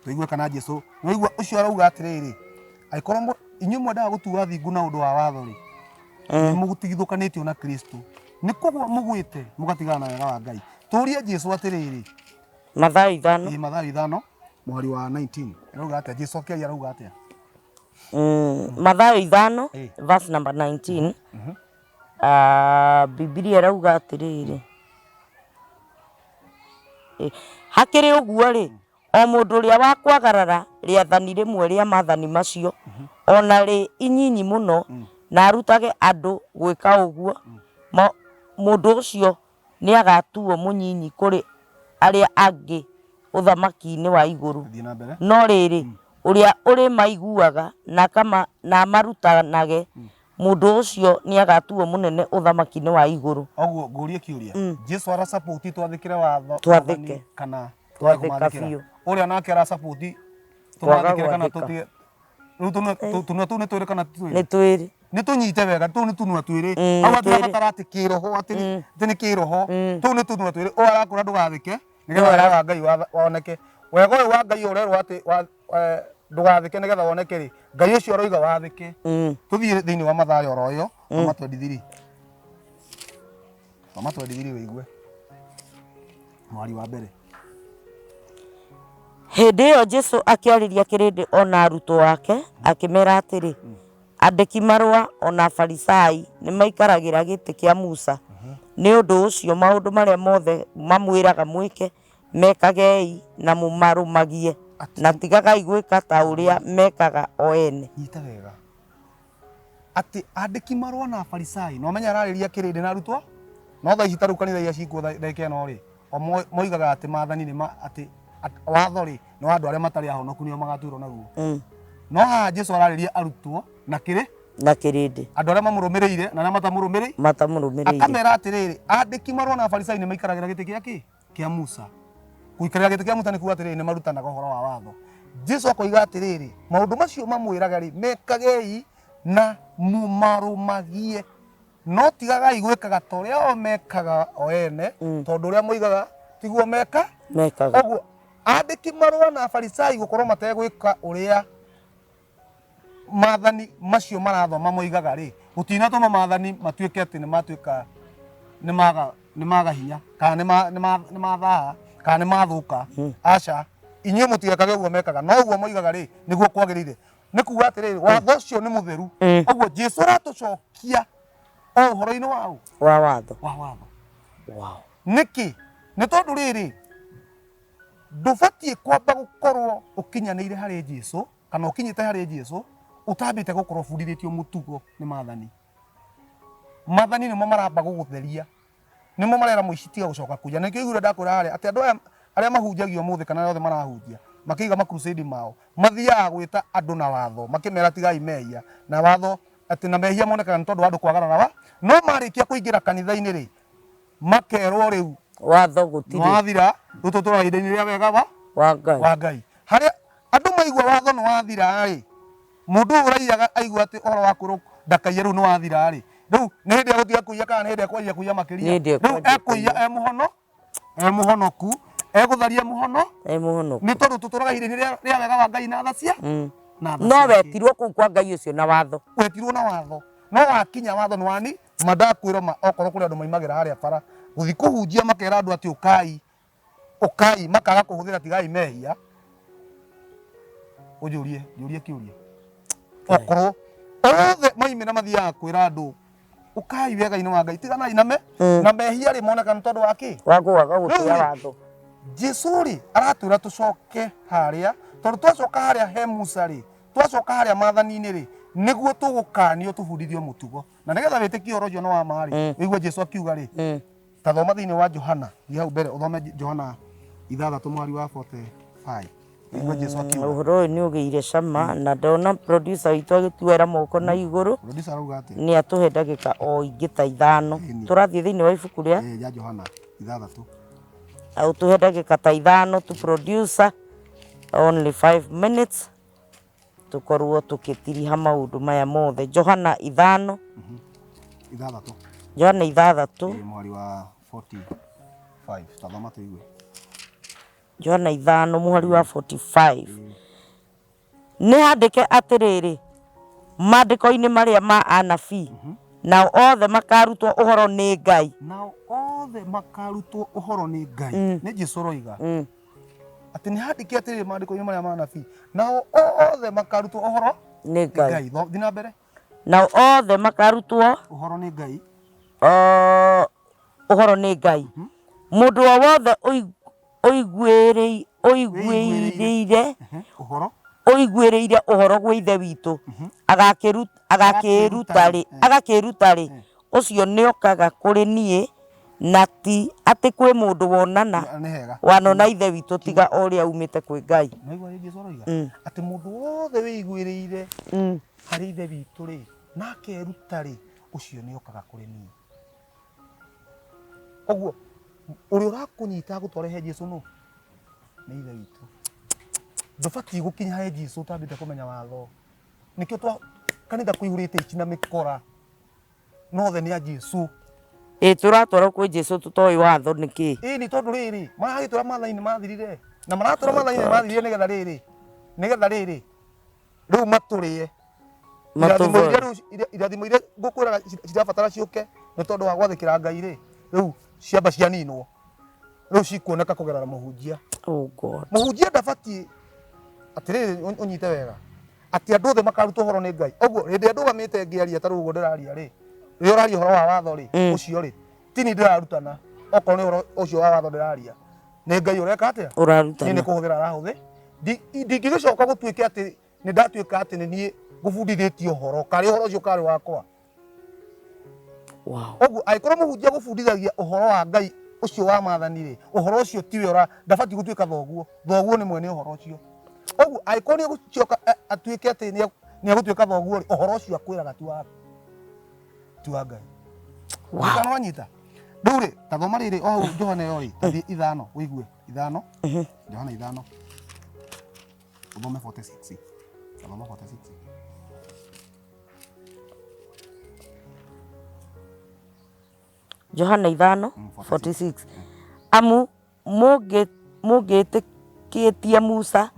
Speaker 2: Tũigue kana Jesu, nĩwaigua ũcio arauga atĩrĩrĩ, angĩkorwo inyuĩ mwendaga gũtua thingu na ũndũ wa watho rĩ, nĩ mũtigithũkanĩtio na Kristo, nĩ kũgũa mũgwĩte mũgatigana na wega wa Ngai. Tũrie Jesu atĩrĩrĩ,
Speaker 1: Mathayo 5.
Speaker 2: Ĩĩ, Mathayo 5 mũhari wa 19. Arauga atĩa? Jesu akĩaria arauga atĩa?
Speaker 1: Mathayo 5 verse number 19. Bibilia ĩrauga atĩrĩrĩ, hakĩrĩ ũguo rĩ, o mũndũ ũrĩa wa kwagarara rĩathani rĩmwe rĩa maathani macio, o na rĩ inyinyi mũno, na arutage andũ gwĩka ũguo, mũndũ ũcio nĩ agatuo mũnyinyi kũrĩ arĩa angĩ ũthamaki-inĩ wa igũrũ. No rĩrĩ, ũrĩa ũrĩmaiguaga na amarutanage, mũndũ ũcio nĩ agatuo mũnene ũthamaki-inĩ wa igũrũ.
Speaker 2: Ũguo ngũrie kĩũria, Jesu arasapoti twathĩkĩre watho
Speaker 1: Twathĩke.
Speaker 2: kana
Speaker 1: Twathĩka biũ.
Speaker 2: Ũrĩa nake arasapoti tũmathĩkĩre kana tũtige. Rĩu tũnua tũu nĩ twĩrĩ kana ti twĩrĩ?
Speaker 1: Nĩ twĩrĩ.
Speaker 2: Nĩ tũnyite wega, tũu nĩ tũnua twĩrĩ. Hau hatirabatara atĩ kĩroho, atĩ nĩ kĩroho. Tũu nĩ tũnua twĩrĩ. Ũyũ arakũra ndũgathĩke, nĩgetha wega wa Ngai woneke. Wega ũyũ wa Ngai ũrerwo atĩ Ndũgathĩke nĩgetha woneke rĩ, Ngai ũcio aroiga wathĩke. Tũthiĩ thĩinĩ wa Mathayo oro ĩyo, Thoma 23. Thoma 23 wĩigue. Mwari wa mbere.
Speaker 1: Hĩndĩ ĩyo Jesu akĩarĩria kĩrĩndĩ o na arutwo ake, akĩmera atĩrĩ, Andĩki marũa o na Afarisai nĩ maikaragĩra gĩtĩ kĩa Musa. Nĩ ũndũ ũcio maũndũ marĩa mothe mamwĩraga mwĩke, mekagei na mũmarũmagie, na tigagai gwĩka ta ũrĩa mekaga o ene.
Speaker 2: Nyita wega atĩ andĩki marũa na Afarisai no menya ararĩria kĩrĩndĩ na arutwo no thaa ici ta rĩu kanitha iria cikuo ndagĩka ĩno rĩ o moigaga atĩ maathani nĩ atĩ watho rĩ nĩ wa andũ arĩa matarĩ ahonoku nĩo magatuĩrwo naguo. No haha Jesu ararĩria arutwo na kĩrĩ
Speaker 1: na kĩrĩndĩ,
Speaker 2: andũ arĩa mamũrũmĩrĩire na arĩa matamũrũmĩrĩire,
Speaker 1: matamũrũmĩrĩire,
Speaker 2: akamera atĩrĩrĩ, andĩki marũa na Afarisai nĩ maikaragĩra gĩtĩ gĩa kĩ kĩa Musa. Gũikarĩra gĩtĩ kĩa Musa nĩ kuga atĩrĩrĩ, nĩ marutanaga ũhoro wa watho. Jesu akoiga atĩrĩrĩ, maũndũ macio mamwĩraga rĩ, mekagei na mũmarũmagie, no tigagai gwĩkaga ta ũrĩa o mekaga o ene, tondũ ũrĩa moigaga tiguo meka
Speaker 1: mekaga.
Speaker 2: Ũguo andĩki marũa na Afarisai gũkorwo mategwĩka ũrĩa maathani macio marathoma moigaga rĩ, gũtinatũma maathani matuĩke atĩ nĩ matuĩka nĩ maga hinya kana nĩ mathaha kana nĩ mathũka. Aca, inyuĩ mũtigekage ũguo mekaga, no ũguo moigaga rĩ, nĩguo kwagĩrĩire. Nĩ kuga atĩrĩrĩ, watho ũcio nĩ mũtheru. Ũguo Jesu aratũcokia o ũhoro-inĩ wa ũ?
Speaker 1: Wa watho.
Speaker 2: Wa watho.
Speaker 1: Wow.
Speaker 2: Nĩkĩ? Nĩ tondũ rĩrĩ, ndũbatiĩ kwamba gũkorwo ũkinyanĩire harĩ Jesu kana ũkinyĩte harĩ Jesu ũtambĩte gũkorwo ũbundithĩtio mũtugo nĩ maathani. Maathani nĩmo maramba gũgũtheria, nĩmo marera mũici tiga gũcoka kũiya. Na nĩkĩo ũiguire ndakwĩra harĩa atĩ andũ aya arĩa mahunjagia ũmũthĩ kana arĩa othe marahunjia makĩiga ma crusade mao mathiaga gwĩta andũ na watho makĩmera tigai mehia na watho atĩ na mehia monekaga nĩ tondũ wa andũ kwagarara wa no marĩkia kũingĩra kanitha-inĩ rĩ makerwo rĩu
Speaker 1: watho gũtirĩ
Speaker 2: nĩwathira rĩu tũtũraga ihinda-inĩ rĩa wega wa
Speaker 1: wa Ngai.
Speaker 2: Wa Ngai. Harĩa andũ maigua watho nĩ wathira rĩ, mũndũ ũyũ ũraiyaga aigua atĩ ũhoro wa kwĩrwo ndakaiye rĩu nĩ wathira rĩ, rĩu nĩ hĩndĩ egũtiga kũiya kana nĩ hĩndĩ ekwanjia kũiya makĩria?
Speaker 1: Nĩ hĩndĩ
Speaker 2: Rĩu
Speaker 1: ekwanjia
Speaker 2: ekũiya e mũhono, e mũhonoku, egũtharia mũhono,
Speaker 1: E mũhonoku.
Speaker 2: Nĩ tondũ tũtũraga ihinda-inĩ rĩa wega wa Ngai na tha cia na tha
Speaker 1: No
Speaker 2: ciake.
Speaker 1: wetirwo kũu kwa Ngai ũcio na watho.
Speaker 2: Wetirwo na watho. No wakinya watho nĩ wani, ma ndakwĩra ma okorwo kũrĩ andũ maimagĩra harĩa bara gũthiĩ kũhunjia makera andũ atĩ ũkai, ũkai, makaga kũhũthĩra tigai mehia, ũnjũrie, njũrie kĩũria. Okorwo othe maimĩra mathiaga kwĩra andũ ũkai wega-inĩ wa Ngai, tiganai na me na mehia rĩ moneka nĩ tondũ wa kĩ?
Speaker 1: Wa kwaga gũtĩa
Speaker 2: Rĩu rĩ,
Speaker 1: watho.
Speaker 2: Jesu rĩ aratwĩra tũcoke harĩa, tondũ twacoka harĩa he Musa rĩ, twacoka harĩa maathani-inĩ rĩ, nĩguo tũgũkanio tũbundithio mũtugo. Na nĩgetha wĩtĩkie ũhoro ũcio nĩ wa ma rĩ, wĩigue Jesu akiuga rĩ, ta thoma thĩinĩ wa Johana, thiĩ hau mbere ũthome Johana 6 mũhari wa 45. Wĩigue Jesu akiuga.
Speaker 1: Ũhoro ũyũ nĩ ũgĩire cama na ndona producer witũ agĩtuoera moko na igũrũ.
Speaker 2: Producer arauga atĩa?
Speaker 1: Nĩ atũhe ndagĩka o ingĩ ta 5. Tũrathiĩ thĩinĩ wa ibuku rĩa
Speaker 2: Rĩa Johana 6.
Speaker 1: Ũtũhe ndagĩka ta 5 tu producer, only 5 minutes tũkorwo tũkĩtiriha maũndũ maya mothe. Johana 5.
Speaker 2: 6.
Speaker 1: Johana 6.
Speaker 2: Mũhari wa 45. Tathoma tũigue.
Speaker 1: Johana 5 mũhari wa 45. Nĩ handĩke atĩrĩrĩ maandĩko-inĩ marĩa ma anabii, nao othe makarutwo ũhoro nĩ Ngai.
Speaker 2: Nao othe makarutwo ũhoro nĩ Ngai. Nĩ Jesu ũroiga. Atĩ nĩ handĩke atĩrĩrĩ maandĩko-inĩ marĩa ma anabii, nao othe makarutwo ũhoro
Speaker 1: nĩ Ngai.
Speaker 2: Ngai. Thiĩ na mbere.
Speaker 1: Nao othe makarutwo
Speaker 2: ũhoro nĩ Ngai.
Speaker 1: Ũhoro nĩ Ngai. Mũndũ o wothe ũiguĩrĩire
Speaker 2: ũhoro,
Speaker 1: ũiguĩrĩire ũhoro gwĩ Ithe witũ, agakĩĩruta rĩ, ũcio nĩokaga kũrĩ niĩ, na ti atĩ kwĩ mũndũ wonana
Speaker 2: Nĩ hega.
Speaker 1: wanona Ithe witũ tiga o ũrĩa uumĩte kwĩ Ngai.
Speaker 2: Naigua ũrĩa Jesu aroiga? Atĩ mũndũ wothe wĩiguĩrĩire harĩ Ithe witũ rĩ, na akeruta rĩ, ũcio nĩokaga kũrĩ niĩ. Ũguo ũrĩa ũrakũnyita agũtware he Jesu nũ? Nĩ Ithe witũ. Ndũbatiĩ gũkinya he Jesu ũtambĩte kũmenya watho. Nĩkĩo twa kanitha kũihũrĩte ici na mĩkora, no othe nĩ a Jesu.
Speaker 1: Ĩ tũratwarwo kwĩ Jesu tũtoĩ watho nĩ kĩ?
Speaker 2: Ĩ nĩ tondũ rĩrĩ, maragĩtwĩra maathani nĩ mathirire, na maratwĩra maathani nĩ mathirire nĩgetha rĩrĩ, nĩgetha rĩrĩ, Rĩu matũrĩe irathimo iria rĩu irathimo iria ngũkwĩraga cirabatara ciũke nĩ tondũ wa gwathĩkĩra Ngai rĩ, rĩu ciamba cianinwo, rĩu cikuoneka kũgerera mũhunjia.
Speaker 1: Oh God.
Speaker 2: Mũhunjia ndabatiĩ atĩrĩrĩ, ũnyite wega atĩ andũ othe makarutwo ũhoro nĩ Ngai. Ũguo hĩndĩ ĩrĩa ndũgamĩte ngĩaria ta rĩu ũguo ndĩraria rĩ, rĩrĩa ũraria ũhoro wa watho rĩ, ũcio rĩ ti niĩ ndĩrarutana, okorwo nĩ ũhoro ũcio wa watho ndĩraria, nĩ Ngai ũreka atĩa?
Speaker 1: Ũrarutana.
Speaker 2: Niĩ nĩ kũhũthĩra arahũthĩ. Ndingĩgĩcoka gũtuĩke atĩ nĩ ndatuĩka atĩ nĩ niĩ ngũbundithĩtie ũhoro, karĩ ũhoro ũcio karĩ wakwa.
Speaker 1: Wow.
Speaker 2: Ũguo angĩkorwo mũhunjia gũbundithagia ũhoro wa Ngai ũcio wa maathani rĩ, ũhoro ũcio tiwe ũra, ndabatiĩ gũtuĩka thoguo. Thoguo nĩ mwene ũhoro ũcio. Ũguo angĩkorwo nĩ egũcoka atuĩke atĩ nĩ egũtuĩka thoguo rĩ, ũhoro ũcio akwĩraga ti wa ti wa Ngai.
Speaker 1: Wow.
Speaker 2: Kana wanyita? Rĩu rĩ, ta thoma rĩrĩ o hau Johana ĩyo rĩ, ta thiĩ 5 ũigue 5. Johana 5. Ũthome 46. Thoma 46.
Speaker 1: Johana 5 46. Amu mũngĩtĩkĩtie Musa,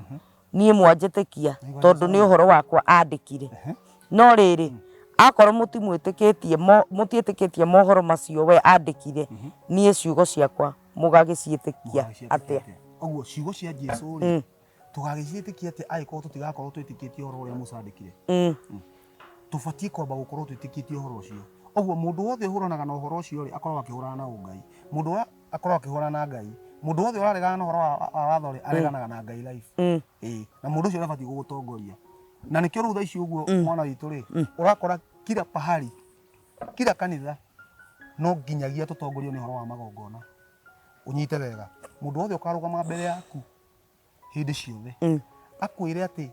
Speaker 1: niĩ mwanjĩtĩkia, tondũ nĩ ũhoro wakwa aandĩkire. No rĩrĩ, akorwo mũtimwĩtĩkĩtie, mũtiĩtĩkĩtie mohoro macio we aandĩkire, niĩ ciugo ciakwa mũgagĩciĩtĩkia atĩa?
Speaker 2: Ũguo ciugo cia Jesu rĩ, tũgagĩciĩtĩkia atĩa angĩkorwo tũtigakorwo twĩtĩkĩtie ũhoro ũrĩa Musa andĩkire? Tũbatiĩ kwamba gũkorwo twĩtĩkĩtie ũhoro ũcio. Ũguo mũndũ wothe ũhũranaga na ũhoro ũcio rĩ, akoragwo akĩhũrana na ũngai. Mũndũ ũrĩa akoragwo akĩhũrana na Ngai. Mũndũ wothe ũraregana na ũhoro wa watho rĩ, areganaga na Ngai life. Ĩĩ, na mũndũ ũcio ndabatiĩ gũgũtongoria. Na nĩkĩo rĩu thaa ici ũguo mwana witũ rĩ, ũrakora kila pahali, kila kanitha no nginyagia tũtongorio nĩ ũhoro wa magongona. Ũnyite wega, mũndũ wothe ũkarũgama mbere yaku hĩndĩ ciothe akwĩre atĩ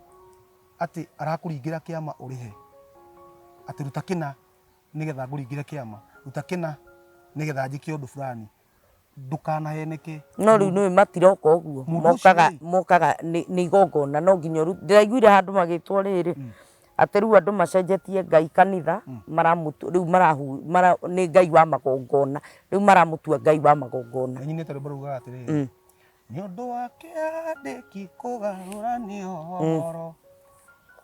Speaker 2: atĩ arakũringĩra kĩama ũrĩhe, atĩ ruta kĩna nĩgetha ngũringĩre kĩama, ruta kĩna nĩgetha njĩke ũndũ fulani, ndũkanaheneke.
Speaker 1: No rĩu nĩũĩ matiroka ũguo,
Speaker 2: Mũndũ ũcio
Speaker 1: mokaga
Speaker 2: rĩ.
Speaker 1: mokaga nĩ nĩ igongona no nginya ũrute. Ndĩraiguire handũ magĩtwo rĩrĩ, atĩ rĩu andũ macenjetie Ngai kanitha, maramũtua rĩu marahu mara nĩ Ngai wa magongona, rĩu maramũtua Ngai wa magongona.
Speaker 2: Nĩnyinĩte rwĩmbo rugaga atĩrĩrĩ, nĩ ũndũ wa kĩandĩki kũgarũranio ũhoro,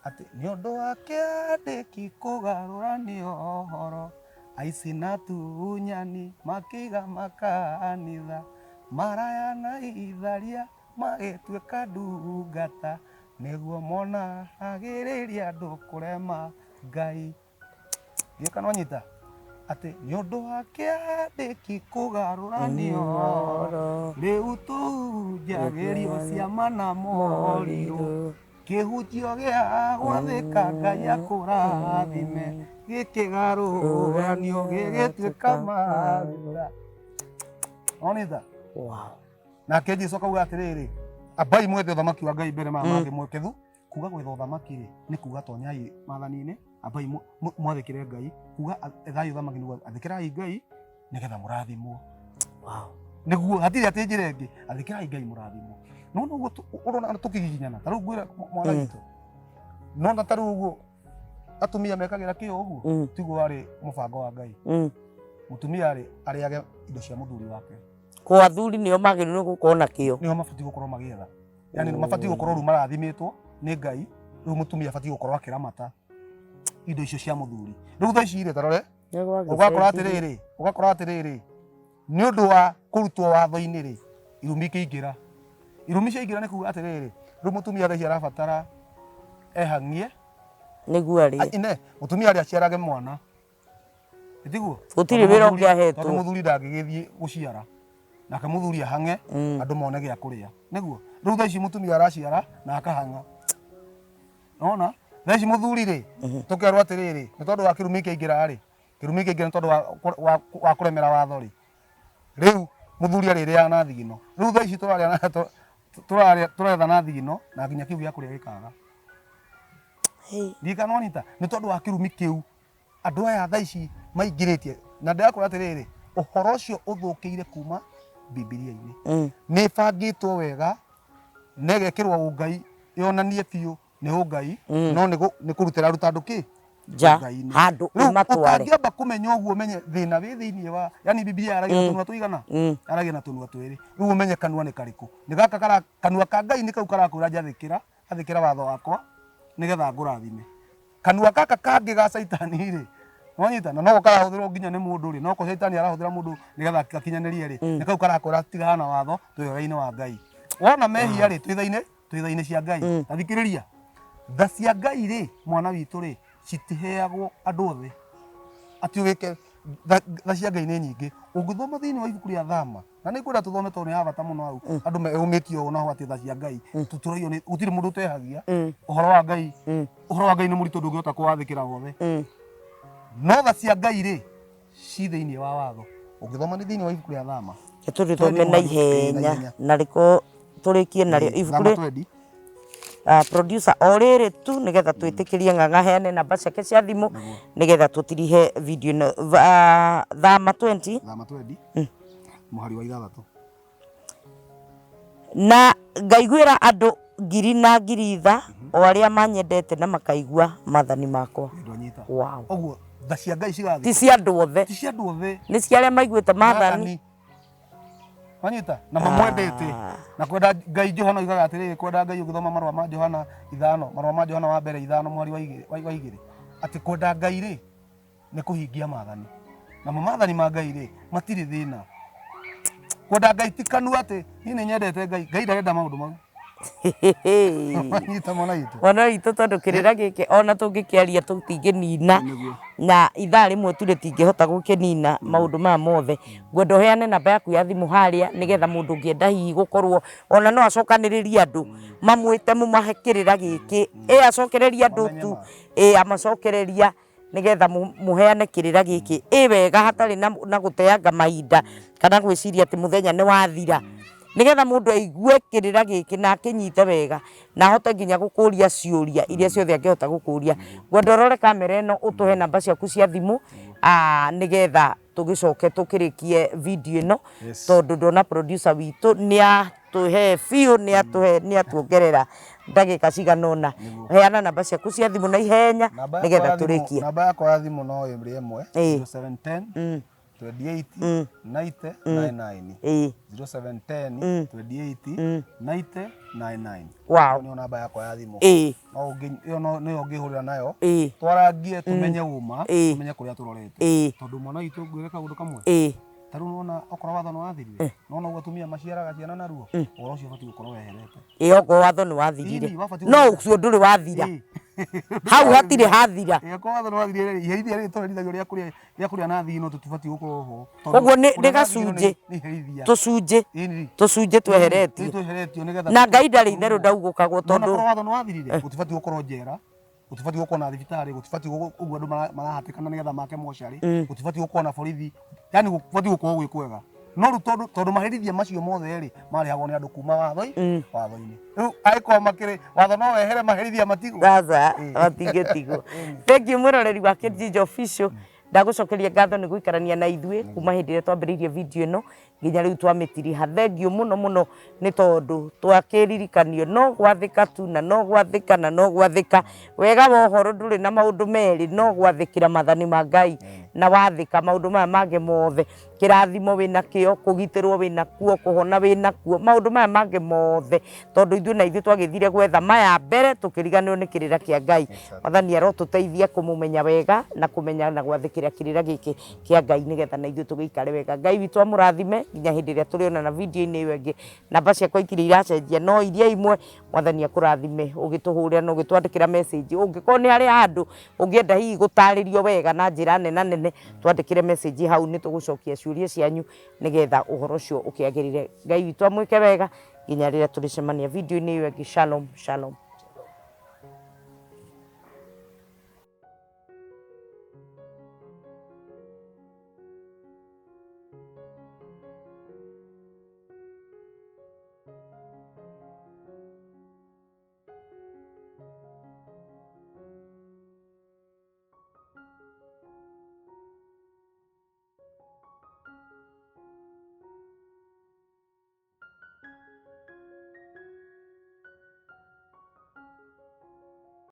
Speaker 2: atĩ nĩ ũndũ wa kĩandĩki kũgarũranio ũhoro, aici na atunyani makĩiga makanitha, maraya na itharia magĩtuĩka ndungata, nĩguo monagĩrĩria andũ kũrema Ngai. Ndiũĩ kana wanyita atĩ nĩ ũndũ wa kĩandĩki kũgarũranio rĩu tũhunjagĩrio ciama na morirũ, kĩhunjio gĩa gwathĩka Ngai akũrathime gĩkĩgarũranio gĩgĩtuĩka maruta. Onitha?
Speaker 1: Wow.
Speaker 2: Nake Jesu akauga atĩrĩrĩ, ambai mwethe ũthamaki wa Ngai mbere, maya mangĩ mwekethu. Kuga gwetha ũthamaki rĩ, nĩ kuga tonyai maathani-inĩ, ambai mwathĩkĩre Ngai. Kuga ethai ũthamaki nĩ kuga athĩkĩrai Ngai nĩgetha mũrathimwo.
Speaker 1: Wow.
Speaker 2: Nĩguo hatirĩ atĩ njĩra ĩngĩ, athĩkĩrai Ngai mũrathimwo. No noguo ũrona tũkĩgiginyana, ta rĩu ngwĩra mwana witũ. Nona ta rĩu ũguo atumia mekagĩra kĩo ũguo, tiguo warĩ mũbango wa Ngai. Mũtumia rĩ, arĩage indo cia mũthuri wake.
Speaker 1: Kwa athuri nĩo magĩrĩirwo gũkorwo na kĩo.
Speaker 2: Nĩo mabatiĩ gũkorwo magĩetha. Yani mabatiĩ gũkorwo rĩu marathimĩtwo nĩ Ngai, rĩu mũtumia abatiĩ gũkorwo akĩramata indo icio cia mũthuri. Rĩu thaa ici rĩ, ta rore, ũgakora atĩrĩrĩ, ũgakora atĩrĩrĩ, nĩ ũndũ wa kũrutwo watho-inĩ rĩ, irumi ikĩingĩra. Irumi ciaingĩra nĩ kuga atĩrĩrĩ, rĩu mũtumia thaa ici arabatara ehang'ie.
Speaker 1: Nĩguo arĩe.
Speaker 2: Ine, mũtumia arĩa aciarage mwana. Tiguo?
Speaker 1: Gũtirĩ wĩra ũngĩ ahetwo.
Speaker 2: Tondũ mũthuri ndangĩgĩthiĩ gũciara. Nake mũthuri ahang'e, andũ mone gĩa kũrĩa. Nĩguo? Rĩu thaa ici mũtumia araciara na akahang'a. Nĩwona? Thaa ici mũthuri rĩ, tũkerwo atĩrĩrĩ, nĩ tondũ wa kĩrumi kĩaingĩra rĩ, kĩrumi kĩaingĩra nĩ tondũ wa wa kũremera watho rĩ, rĩu mũthuri arĩrĩaga na thigino. Rĩu thaa ici tũrarĩa na tũrarĩa tũretha na thigino na nginya kĩu gĩa kũrĩa gĩkaga. Ndiũĩ kana nĩwanyita? Nĩ tondũ wa kĩrumi kĩu andũ aya thaa ici maingĩrĩtie. Na ndĩrakwĩra atĩrĩrĩ, ũhoro ũcio ũthũkĩire kuma Bibilia-inĩ. Nĩ ĩbangĩtwo wega na ĩgekĩrwo ũngai yonanie biũ nĩ ũngai, no nĩ kũrutĩra aruta andũ kĩ?
Speaker 1: Nja,
Speaker 2: Ũngai-inĩ.
Speaker 1: handũ
Speaker 2: Rĩu
Speaker 1: ĩmatware.
Speaker 2: ũtangĩamba kũmenya ũguo ũmenye thĩna wĩ thĩinĩ wa, yani Bibilia yaragia na tũnua tũigana? Yaragia na tũnua twĩrĩ. Rĩu ũmenye kanua nĩ karĩkũ? Nĩ gaka kara, kanua ka Ngai nĩ kau karakwĩra njathĩkĩra, athĩkĩra watho wakwa. Nĩgetha ngũrathime. Kanua gaka kangĩ ga caitani rĩ, wanyita na noko karahũthĩrwo nginya nĩ mũndũ rĩ, noko caitani arahũthĩra mũndũ nĩgetha gakinyanĩrie rĩ, nĩ kau karakwĩra tigana na watho, twĩ wega-inĩ wa Ngai. Wona mehia rĩ, twĩ tha-inĩ, twĩ tha-inĩ cia Ngai. Ta thikĩrĩria, tha cia Ngai rĩ, mwana witũ rĩ, citiheagwo andũ othe. Atĩ ũgĩke, tha tha cia Ngai nĩ nyingĩ. Ũngĩthoma thĩinĩ wa ibuku rĩa Thama, na nĩ ngwenda tũthome tondũ nĩ ya bata mũno hau andũ meyũmĩtie ũũ naho atĩ tha cia Ngai tũtũragio nĩ gũtirĩ mũndũ ũtehagia ũhoro wa Ngai ũhoro wa Ngai nĩ mũritũ ndũngĩhota kũwathĩkĩra wothe no tha cia Ngai rĩ ci thĩinĩ wa watho ũngĩthoma nĩ thĩinĩ wa ibuku rĩa Thama.
Speaker 1: Tũrĩthome na ihenya na rĩko tũrĩkie narĩo ibuku
Speaker 2: Thama rĩ 20.
Speaker 1: Producer o rĩrĩ tu nĩgetha twĩtĩkĩrie Ng'ang'a aheane namba ciake cia thimũ nĩgetha tũtirihe video ĩno. Thama 20.
Speaker 2: Thama 20 mũhari wa 6.
Speaker 1: Na ngaiguĩra andũ ngiri na ngiri tha, o arĩa manyendete na makaigua maathani makwa.
Speaker 2: Ndwanyita.
Speaker 1: Wow.
Speaker 2: Ũguo tha cia Ngai cigathiĩ
Speaker 1: Ti cia andũ othe.
Speaker 2: Ti cia andũ othe.
Speaker 1: Nĩ cia arĩa maiguĩte maathani.
Speaker 2: Wanyita na mamwendete na kwenda Ngai. Johana oigaga atĩrĩrĩ, kwenda Ngai, ũgĩthoma marũa ma Johana 5, marũa ma Johana wa mbere 5 mũhari wa 2, atĩ kwenda Ngai rĩ nĩ kũhingia maathani, namo maathani ma Ngai rĩ matirĩ thĩna. Kwenda Ngai ti kanua atĩ niĩ nĩ nyendete Ngai. Ngai ndarenda maũndũ mau. Wanyita, mwana witũ?
Speaker 1: Mwana witũ, tondũ kĩrĩra gĩkĩ ona tũngĩkĩaria tũtingĩnina.
Speaker 2: Nĩguo.
Speaker 1: Na ithaa rĩmwe tu rĩtingĩhota gũkĩnina maũndũ maya mothe. Ngwenda ũheane namba yaku ya thimũ harĩa nĩgetha mũndũ ũngĩenda hihi gũkorwo ona no acokanĩrĩrie andũ mamwĩte mũmahe kĩrĩra gĩkĩ, ĩ acokererie andũ
Speaker 2: Mamenye
Speaker 1: tu.
Speaker 2: ma.
Speaker 1: Ĩ amacokereria nĩgetha mũheane kĩrĩra gĩkĩ ĩ wega hatarĩ na gũteanga mahinda kana gwĩciria atĩ mũthenya nĩ wathira, nĩgetha mũndũ aigue kĩrĩra gĩkĩ na akĩnyite wega na ahote nginya gũkũria ciũria iria ciothe angĩhota gũkũria. Ngwenda ũrore kamera ĩno ũtũhe namba ciaku cia thimũ nĩgetha tũgĩcoke tũkĩrĩkie video ĩno. Tondũ ndona producer witũ nĩ atũhe biũ, nĩ atũhe, nĩ atuongerera ndagĩka cigana ũna. Heana namba ciaku cia thimũ na ihenya
Speaker 2: Namba yakwa
Speaker 1: nĩgetha
Speaker 2: ya thimũ
Speaker 1: tũrĩkie.
Speaker 2: Namba yakwa ya thimũ no ĩrĩ ĩmwe, 0710 28 90 99. 0710 28 90 99. Nĩyo namba yakwa ya thimũ. No ĩyo nĩyo ũngĩhũrĩra nayo twarangie, tũmenye ũma, tũmenye kũrĩa tũrorete. Tondũ mwana witũ, ngwĩre kaũndũ kamwe. Ta rĩu nĩwona okorwo watho nĩ wathirire, nĩwona ũguo atumia maciaraga ciana narua, ũhoro ũcio ũbatiĩ gũkorwo weherete.
Speaker 1: Ĩ okorwo watho nĩ wathirire.
Speaker 2: Ĩni, wabatiĩ
Speaker 1: No
Speaker 2: gũthira.
Speaker 1: ũcio ndũrĩ wathira. Hau hatirĩ hathira.
Speaker 2: Ĩ okorwo watho nĩ wathirire rĩ, iherithia rĩrĩ tũherithagio rĩa kũrĩa na thino tũtibatiĩ gũkorwo ho. Tondũ
Speaker 1: Koguo nĩ
Speaker 2: kũrĩa na thino
Speaker 1: gacunjĩ.
Speaker 2: nĩ iherithia.
Speaker 1: Tũcunjĩ.
Speaker 2: Ĩni.
Speaker 1: Tũcunjĩ tweheretio.
Speaker 2: Nĩ tweheretio nĩgetha
Speaker 1: Na Ngai ndarĩ itherũ ndaugũkagwo
Speaker 2: Nona
Speaker 1: tondũ
Speaker 2: korwo watho nĩ wathirire, gũtibatiĩ gũkorwo njera, gũtibatiĩ gũkorwo na thibitarĩ, gũtibatiĩ ũguo andũ marahatĩkana nĩgetha make mocarĩ, gũtibatiĩ gũkorwo na borithi, yani gũbatiĩ gũkorwo gwĩ kwega. No rĩu tondũ maherithia macio mothe rĩ marĩhagwo nĩ andũ kuma watho-inĩ, rĩu angĩkorwo makĩrĩ watho no wehere, maherithia matigwo.
Speaker 1: Gaza matingĩtigwo. Thank you, mwĩroreri wa Kijiji Official. Ndagũcokeria ngatho nĩ gũikarania na ithuĩ kuma hĩndĩ ĩrĩa twambĩrĩirie video ĩno nginya rĩu twamĩtiriha. Thengiũ mũno mũno nĩ tondũ twakĩririkanio no gwathĩka tu na no gwathĩka na no gwathĩka. Wega wa ũhoro ndũrĩ na maũndũ merĩ, no gwathĩkĩra maathani ma Ngai, na wathĩka maũndũ maya mangĩ mothe, kĩrathimo wĩna kĩo, kũgitĩrwo wĩna kuo, kũhona wĩna kuo, maũndũ maya mangĩ mothe, tondũ ithuĩ na ithuĩ twagĩthire gwetha maya mbere tũkĩriganĩrwo nĩ kĩrĩra kĩa Ngai. Mwathani arotũteithia kũmũmenya wega na kũmenya na gwathĩkĩra kĩrĩra gĩkĩ kĩa Ngai nĩgetha na ithuĩ tũgĩikare wega. Ngai witũ amũrathime nginya hĩndĩ ĩrĩa tũrĩonana video-inĩ ĩyo ĩngĩ. Namba ciakwa itirĩ iracenjia no iria imwe. Mwathani akũrathime ũgĩtũhũrĩra na ũgĩtwandĩkĩra message. Ũngĩkorwo nĩ harĩ handũ ũngĩenda hihi gũtarĩrio wega na njĩra nena nene, twandĩkĩre message hau, nĩ tũgũcokia ciũria cianyu nĩgetha ũhoro ũcio ũkĩagĩrĩre. Ngai witũ amwĩke wega nginya rĩrĩa tũrĩcemania video-inĩ ĩyo ĩngĩ. Shalom, shalom.